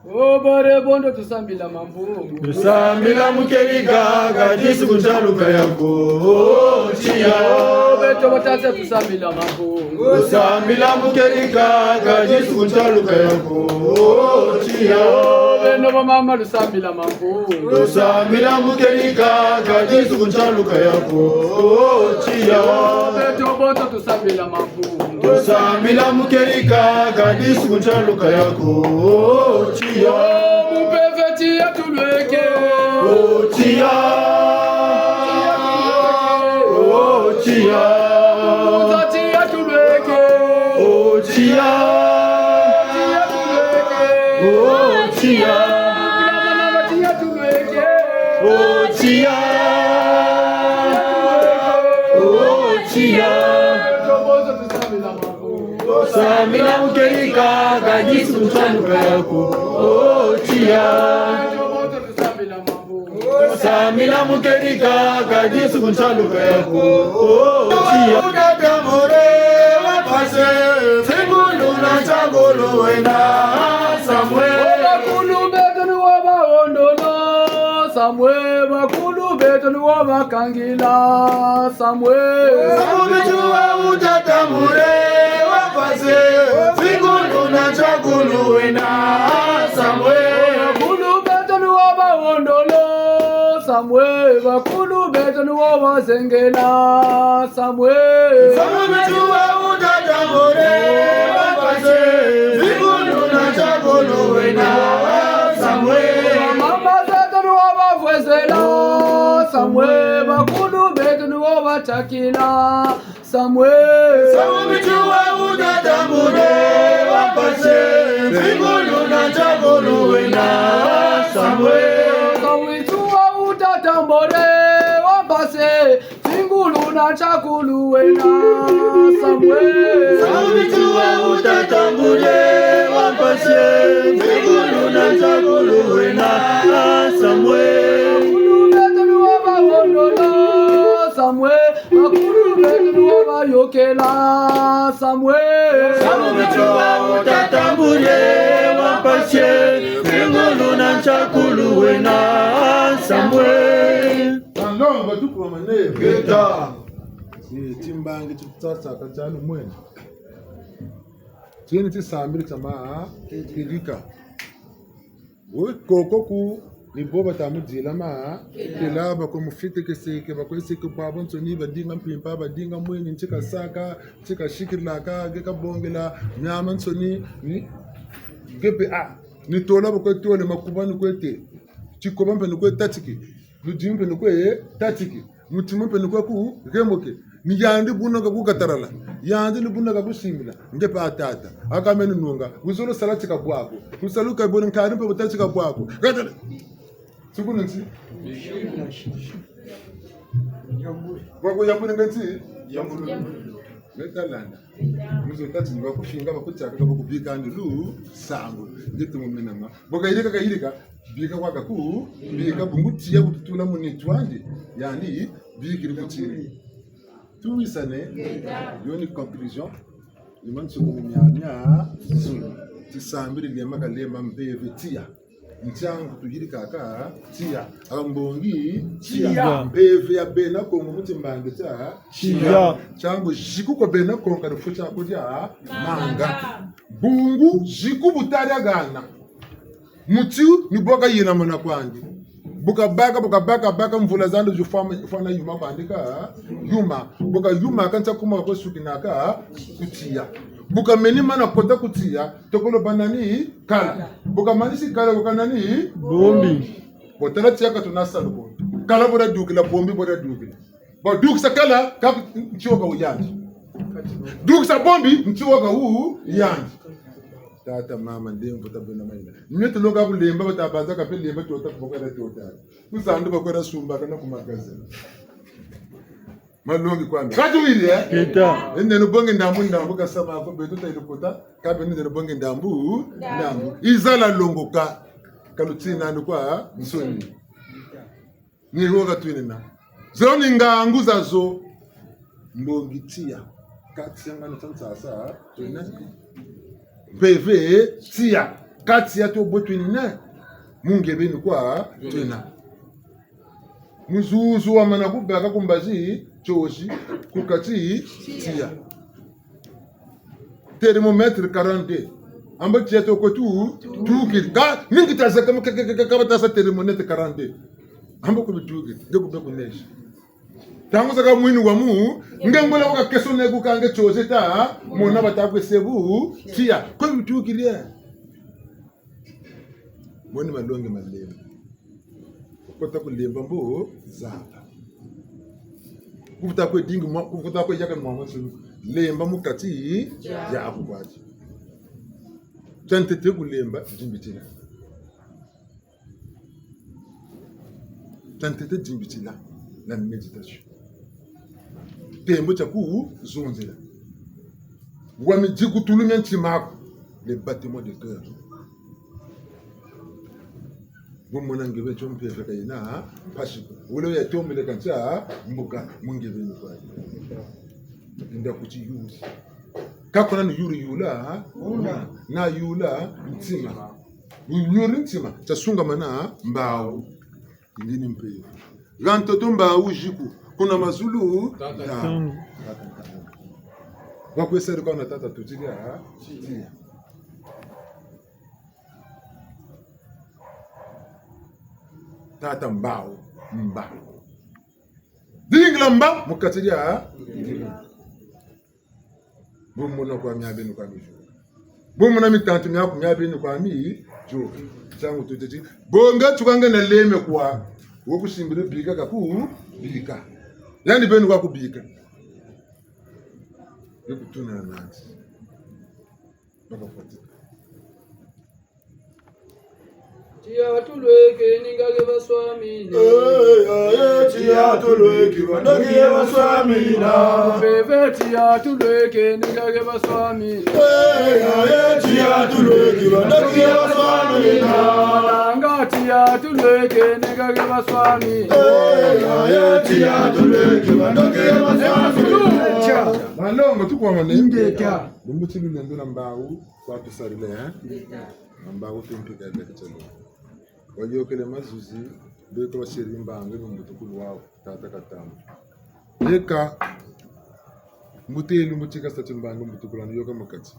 O bare bondo tusambila mampungu. Tusambila mukerika, kadisu ku ntaluka yako, o tiya. O beto batata tusambila mampungu. Tusambila mukerika, kadisu ku ntaluka yako, o tiya. O beno bamama lusambila mampungu. Tusambila mukerika, kadisu ku ntaluka yako, o tiya. O beto boto tusambila mampungu. Tusambila mukerika, kadisu ku ntaluka yako, o tiya. O mupeve tiya tulweke. O tiya. O tiya. Muza tiya tulweke. O tiya. O tiya. O tiya. O tiya. Sambila mukerika, kadisu ku ntaluka yako, o tiya. Sambila mukerika, kadisu ku ntaluka yako, o tiya. Tata more wa pase, singulu na ntakulu wena, Samuel. Bakulu beto ni wo bahondolo, Samuel, bakulu beto ni wo bakangila, Samuel. Samuel, bitu wa utata mure wa pase, singulu na ntakulu wena, Samuel. Bakulu beto ni wo bahondolo, Samuel, bakulu beto ni wo bazengela, Samuel. Samuel, bitu wa utata mure wa pase, singulu na ntakulu wena, Samuel. Mama zeto ni wo bavwezela, Samuel, bakulu beto ni wo batakila, Samuel. Samuel, bitu wa utata mure wa pase, singulu na ntakulu wena, Samuel. Samuel, bitu wa utata mure wa pase, singulu na ntakulu wena, Samuel. Samuel, bitu wa utata mure wa pase, singulu na ntakulu wena, Samuel. Bakulu beto ni wo bahondolo, Samuel. Bakulu beto ni wo bayokela, Samuel. Samuel, bitu wa utata mure wa pase, singulu na ntakulu wena, Samuel. Alongo tuku wa manere. Ngeta. Eh, timbangi tutasaka tia lumwene. Tieni tisambila tia ma, kerika. We, koko ku, ni bo bata mu dila ma, kela, bako mu fite keseke, bako eseke bwabansoni, badinga mpimpa, badinga mweni, nti kasaka, nti kasikirilaka, nge kabongela, miamiansoni, ni, nge pe, ah, ni tola bako tole, makuba ni kwe te, tikoba mpe ni kwe tatiki, ludimi mpe ni kwe tatiki. Mutima mpe ni kwe ku remoke. Ni yandi buna kakukatarala. Yandi ni buna kakusimbila. Nge pe tata. Aka meni nunga. Wuzolo sala tika bwaku. Kusaluka boni nkari mpe buta tika bwaku. Katale. Sukulu nti? Bwaku yambule nge nti? Yambule. Nge ta landa. Muzo tati ni bakufinga bakutiaka ka bakubika andi lusangu. Nge tumu menama. Boka yirika ka yirika. Bika kwa kaku, bika bungu tiya kututula mu nitu andi, yandi, bikiri kutiri. Tuwisane, yo ni conclusion, ni mansuku ni miamia, zulu. Tisambiri lema kalemba mpeve tiya. Ntiangu tuyirikaka tiya. Ambongi tiya. Tiya. Mpeve ya bena Kongo mu timbangi tia. Tiya. Tiangu ziku kwa bena Kongo ka difweti kudia manga. Bungu ziku bu tari hana. Muti ni bwa kayinamana kwandi. Bu kabaka, bu kabaka, baka mvula zandi zifwana, fwana yuma kwandi ka yuma. Bu kayuma ka ntia kuma kwe sukinaka ku tiya. Bu kameni mana kota ku tiya, tokolo ba nani kala. Bu kamanisi kala, bu ka nani? Bombi. Bo tala tiya ka tuna salu ko. Kala bo dia dukila, bombi bo dia dukila. Bo dukisa kala, ka nti wo ka wu yandi. Dukisa bombi, nti wo ka wu yandi. Tata, mama, ndemvo, ta bena mayina. Mie tuloka ku lemba, bata banza ka pe lemba, tota, ku bakwe dia tota. Ku zandu bakwe dia sumba, kana ku magasin. Malongi kwami. Ka tuwiri, eh? Keta. Ende nubonge ndambu, ndambu, kasama ko, beto ta ilukuta, ka beni nubonge ndambu, ndambu. Izala longoka, ka lutina ni kwa nsoni. Ni ho ka twinina. Zo ni ngangu zazo. Mbongi tiya. Ka tiya ngano tia nsasa, twina. Mpeve tiya. Ka tiya to bo twinina. Mu nge beni kwa twina. Muzuzu wamana kubaka ku mbazi, tiozi, ku kati tiya. Thermomètre quarante-deux. Amba tiya to kwe tu, tukiri. Ka, ningi ta zeka mu ke, ke, ke, ke, ka bata sa thermomètre quarante-deux. Amba ku bitukiri, nge ku be ku neige. Ntangu zaka mwini wa mu, nge ngwela waka keso ne ku ka nge tiozi ta, mona bata kwe sebu, tiya. Kwe bitukiri, eh. Moni malongi malemba. Kota ku lemba mbo zaba. Kuvuta kwe dingi mwa, kuvuta kwe yaka mwa mwa sulu. Lemba mu kati diaku kwati. Tia ntete ku lemba, dimbitila. Tia ntete dimbitila na méditation. Tembo tia ku zonzela. Wa midi ku tulu mia ntima aku. Le battement de cœur. Bu mona nge beni tio mpeve ka yina mpasi ko. Wele ya tombele ka ntia mbuka mu nge beni kwa. Nda kuti yuri. Ka kuna ni yuri yula, ha? Na yula ntima. Yuri ntima. Tia sungamana mbawu. Ndini mpeve. Ha ntoto mbawu ziku. Kuna mazulu. Tata. Tata. Bakwe seri kwa na tata tutilia, ha? Tiya. Tata mbawu, mba. Dingila mba, mu kati dia. Bu mona kwa mia beni kwa mi zo. Bu mona mitantu miaku mia beni kwa mi zo. Ntiangu tuteti. Bonga tuka nge na leme kwa. Wo kusimbiri bika ka ku, bika. Yandi beni kwa ku bika. Ye kutuna na nandi. Baka fwati. Tiya tulweke ni ngage baswamina. Eh, eh, eh, tiya tulweke, bandoki ye baswamina. Mpeve tiya tulweke ni ngage baswamina. Eh, eh, eh, tiya tulweke, bandoki ye baswamina. Malanga tiya tulweke ni ngage baswamina. Eh, eh, eh, tiya tulweke, bandoki ye baswamina. Malongo tukwamane. Ingeta. Lumbu ti lulendo na mbawu. Kwa tusarile, eh? Na mbawu ti mpika ya leketelo. Wayokele mazuzi, beko basiri mbangi mu mbutukulu wawu, tata Katamba. Yeka, mbuti lumbu ti kasa ti mbangi mbutukulu anu yoka mu kati.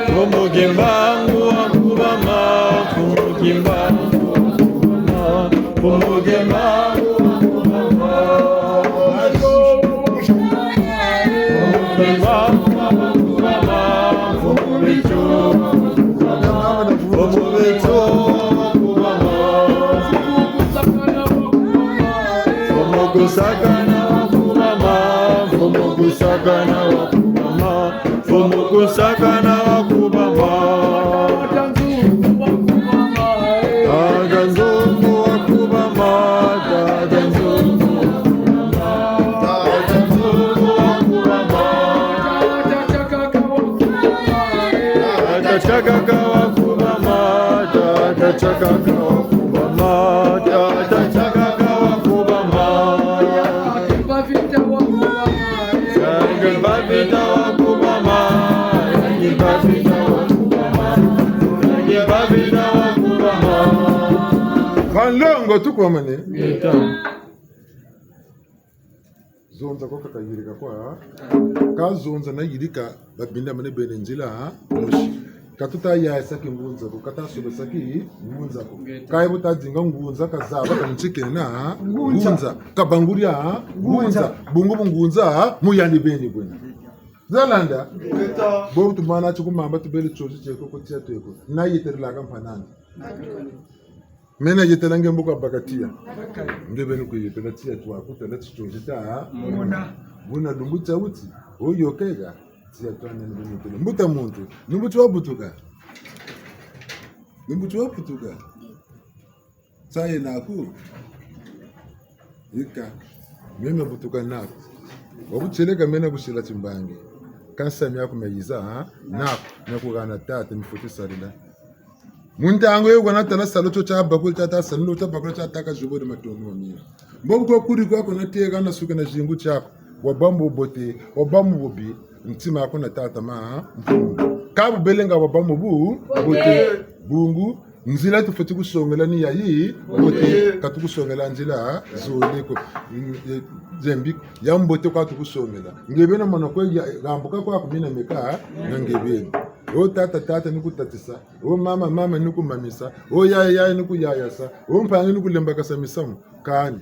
Mfumu Kimbangu wakubama, Mfumu Kimbangu wakubama, Mfumu Kimbangu wakubama. Mfumu Kimbangu wakubama, Mfumu Kimbangu wakubama. Mfumu Kusakana wakubama, Mfumu Kusakana wakubama, Mfumu Kusakana wakubama. Tata Nzungu wakubama, Tata Nzungu wakubama, Tata Nzungu wakubama. Tata Chakaka wakubama, Tata Chakaka wakubama, Tata Chakaka wakubama. Yangi Bavita wakubama, Yangi Bavita wakubama, Yangi Bavita wakubama. Banlongo tukwamane. Ngeta. Zonza kwa kaka yirika kwa. Ka zonza na yirika, babinda mane bene nzila mosi. Ka tuta yayisa kingunza ko, ka ta sobesa kingunza ko. Ka yi bu ta dinga ngunza, ka zaba ka ntikene na ngunza. Ngunza. Ka banguria ngunza. Ngunza. Bungu bu ngunza, mu yandi beni bwena. Za landa? Ngeta. Bo tumana ti ku mamba tubele tiozi tieko ko tia tueko. Na yitelelaka mpanani. Mena yetela nge mbo kwa baka tiya. Nge beni kwe yetela tiya twa kutela titiozi ta. Mona. Buna lumbu tia wuti. Wo yokeka. Tiya twa nene beni yetela. Mbuta muntu. Lumbu ti wabutuka. Lumbu ti wabutuka. Tiya ye naku. Yika. Mena butuka naku. Wa butieleka mena kusila timbangi. Kansi miaku miayiza, ha? Naku. Miaku hana tata, mifweti sarila. Mu ntangu yo kwa natala salu tio tia bakula tia ta salu, tia bakula tia ta ka zibori matondo mamina. Mbo bu ko kuri kwa ko nateka nasuka na zingu tiaku. Wabâ mu bubote, wabâ mu bubi, ntima aku na tata ma, mpungu. Ka bu belenga wabâ mu bu, bote. Bungu, nzila tufweti kusongela ni yayi, bote. Ka tukusongela nzila, zole ko. Zembi, ya mbote kwa tukusongela. Nge beni mwana kwe ya, hambuka kwa ku mina meka, na nge beni. O tata, tata, ni kutatisa. O mama, mama, ni kumamisa. O yaya, yaya, ni kuyayasa. O mpangi, ni kulembakasa misamu. Kani.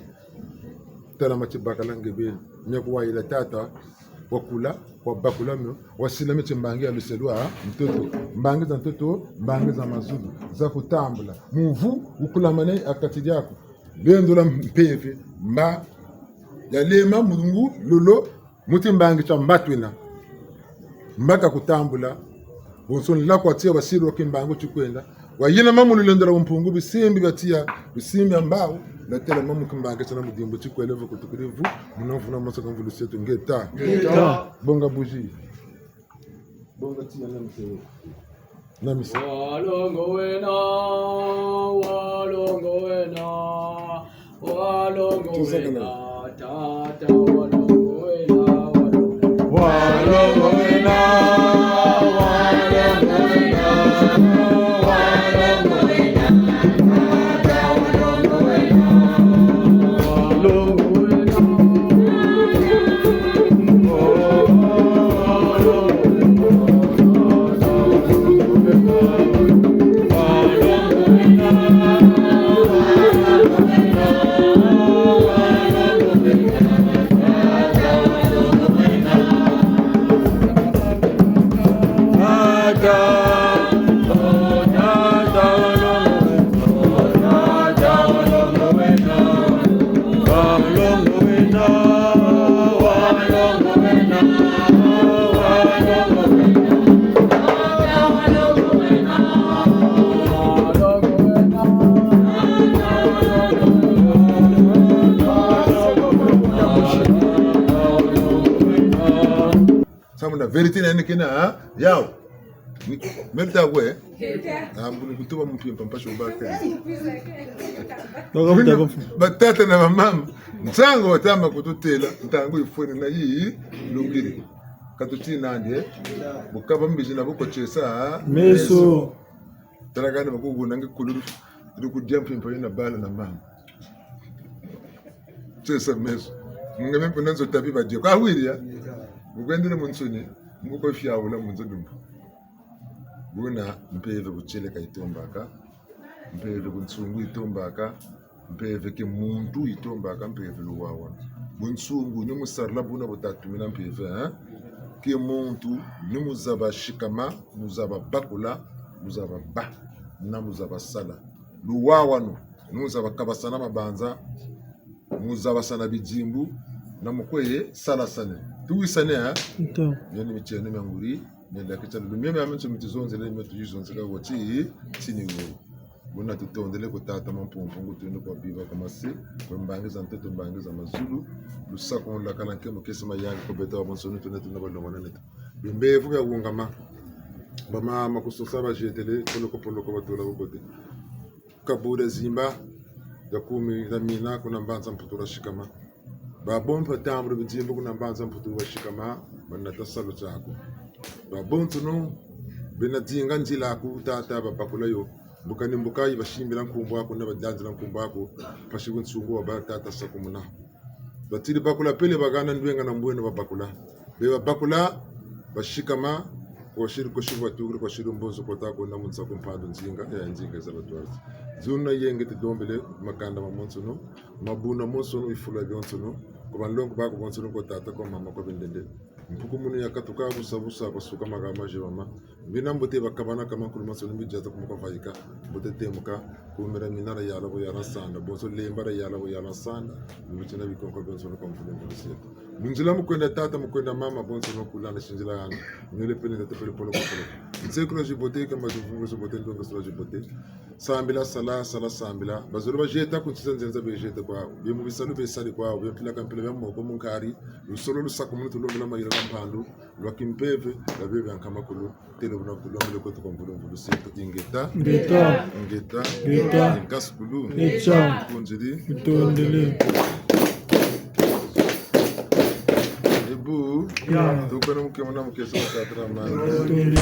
Tala ma tibakala nge beni. Mia kuwayila tata. Wakula, wabakula mio. Wasila mio timbangi ya luselwa ntoto. Mbangi za ntoto, mbangi za mazulu. Za kutambula. Muvu, wukulamane ha kati diaku. Lendo lwa mpeve, mba. Yalema, mulungu, lolo. Mu timbangi tia mba twena. Mba ka kutambula. Bonso nlakwa tia basiri wa kimbangu tikwenda. Wayinama mu lulendo lwa mpungu bisimbi bia tiya, bisimbi bia mbawu, natela mamu kimbangi tia na mudimbu tikwele vo kutukiri vu, muna mvuna masa ka mvulusi eto ngeta. Ngeta. Bonga buzi. Bonga tiya na mise. Na mise. Walongo wena, walongo wena, walongo wena, tata, walongo wena, walongo wena. Walongo wena, walongo wena, walongo wena, tata, walongo wena. Walongo wena. Samu na vérité na yandi kena, ha? Yawu. Ni, meri ta kwe? Ah, mbo ni kutuba muntu ye mpampa shobaka. Batata na bamama, nsangu batama kututêla, ntangu yifweni na yi lungiri. Ka tutina nandi, eh? Bu kaba mbizi na bu ko tiesa meso. Tala kani bakuguna nge kululu, iri kudia mpimpa yina bala na mama. Tiesa meso. Munga mpe na nzo tapi badia. Kwa wiri ya? Bu kwendele mu nsuni, mu ko fiawula mu nzo dumbu. Buna mpeve ku tieleka yitombaka, mpeve ku nsungu yitombaka, mpeve ki muntu yitombaka, mpeve luwawanu. Bunsungu ni mu sarila buna bu tatumina mpeve, eh? Ki muntu ni mu zaba sikama, mu zaba bakula, mu zaba bâ, na mu zaba sala. Luwawanu ni mu zaba kabasana mabanza, mu zabasana bidimbu, na mu kwe salasane. Tuwisane, eh? Nto. Mio ni mitieno mia nguri, mia laki tia lulu. Mio mia mio nso miti zonzele, mio tuyi zonzeka wo ti, tini wo. Buna tutondele ku tata Mampungu, ngu twende kwa biba kwa masi, kwa mbangi za ntoto, mbangi za mazulu, lusaku mulakala nkemu kesi mayangi, kwa beto babonso nitu, netu na balongo na netu. Bimbevo bia wungama, bamama ku sosa bazietele, poloko poloko batula bubote. Kabuda zimba, dia kumi dia mina kuna mbanza Mputu basikama. Babonso batambula bidimbu kuna mbanza Mputu basikama, banata salu tiaku. Babonsono bena dinga nzila aku tata babakula yo. Mbuka ni mbuka yi basimbila nkumbu aku na badanzila nkumbu aku, mpasi bunsungu wabâ tata sakumuna. Batiri bakula pele bagana ndwenga na mbweno babakula. Be babakula, basikama, kwa siri, kwa siri batukiri, kwa siri mbonso kota kwenda mu nsaku mpandu nzinga, ya nzinga za batwarisi. Zuna yenge tudombele makanda mamonsono, mabuna monsono, bifula bionsono, kwa banlongo baku bonsono, kwa tata, kwa mama, kwa bindende. Mpuku munu yakatuka, busa busa, kwa suka magama je mama. Bina mbote bakabana kama nkulu mansoni mbi diata kumuka vaika. Mbote temuka, kumira mina ra yala bo yala nsanda. Bonso lemba ra yala bo yala nsanda. Mbitina bikonko bionso kwa mvulu mvulu sieto. Mu nzila mu kwenda tata, mu kwenda mama, bonso no kula na sinzila yandi. Nyole pene tata pele polo polo. Nsekula zibote, kama zivungu zibote, ndonga sula zibote. Sambila, sala, sala, sambila. Bazolo bazieta ku nsi za nzenza bezieta kwawu. Bia mu bisalu besali kwawu. Bia mpila ka mpila bia moko mu nkari. Lusolo lusakumunu tulombela mayela na mpandu. Lwa kimpeve, lwa bio bia nkama kulu, tele buna kutulombele kweto kwa mvulu mvulu sieto. Ingeta. Ingeta. Ingeta. Ingeta. Inkasukulu. Echa. Nkunzili. Tutondele. Ebu. Ya. Tukwena mukemo na mukesa wa tata na mama. Tutondele.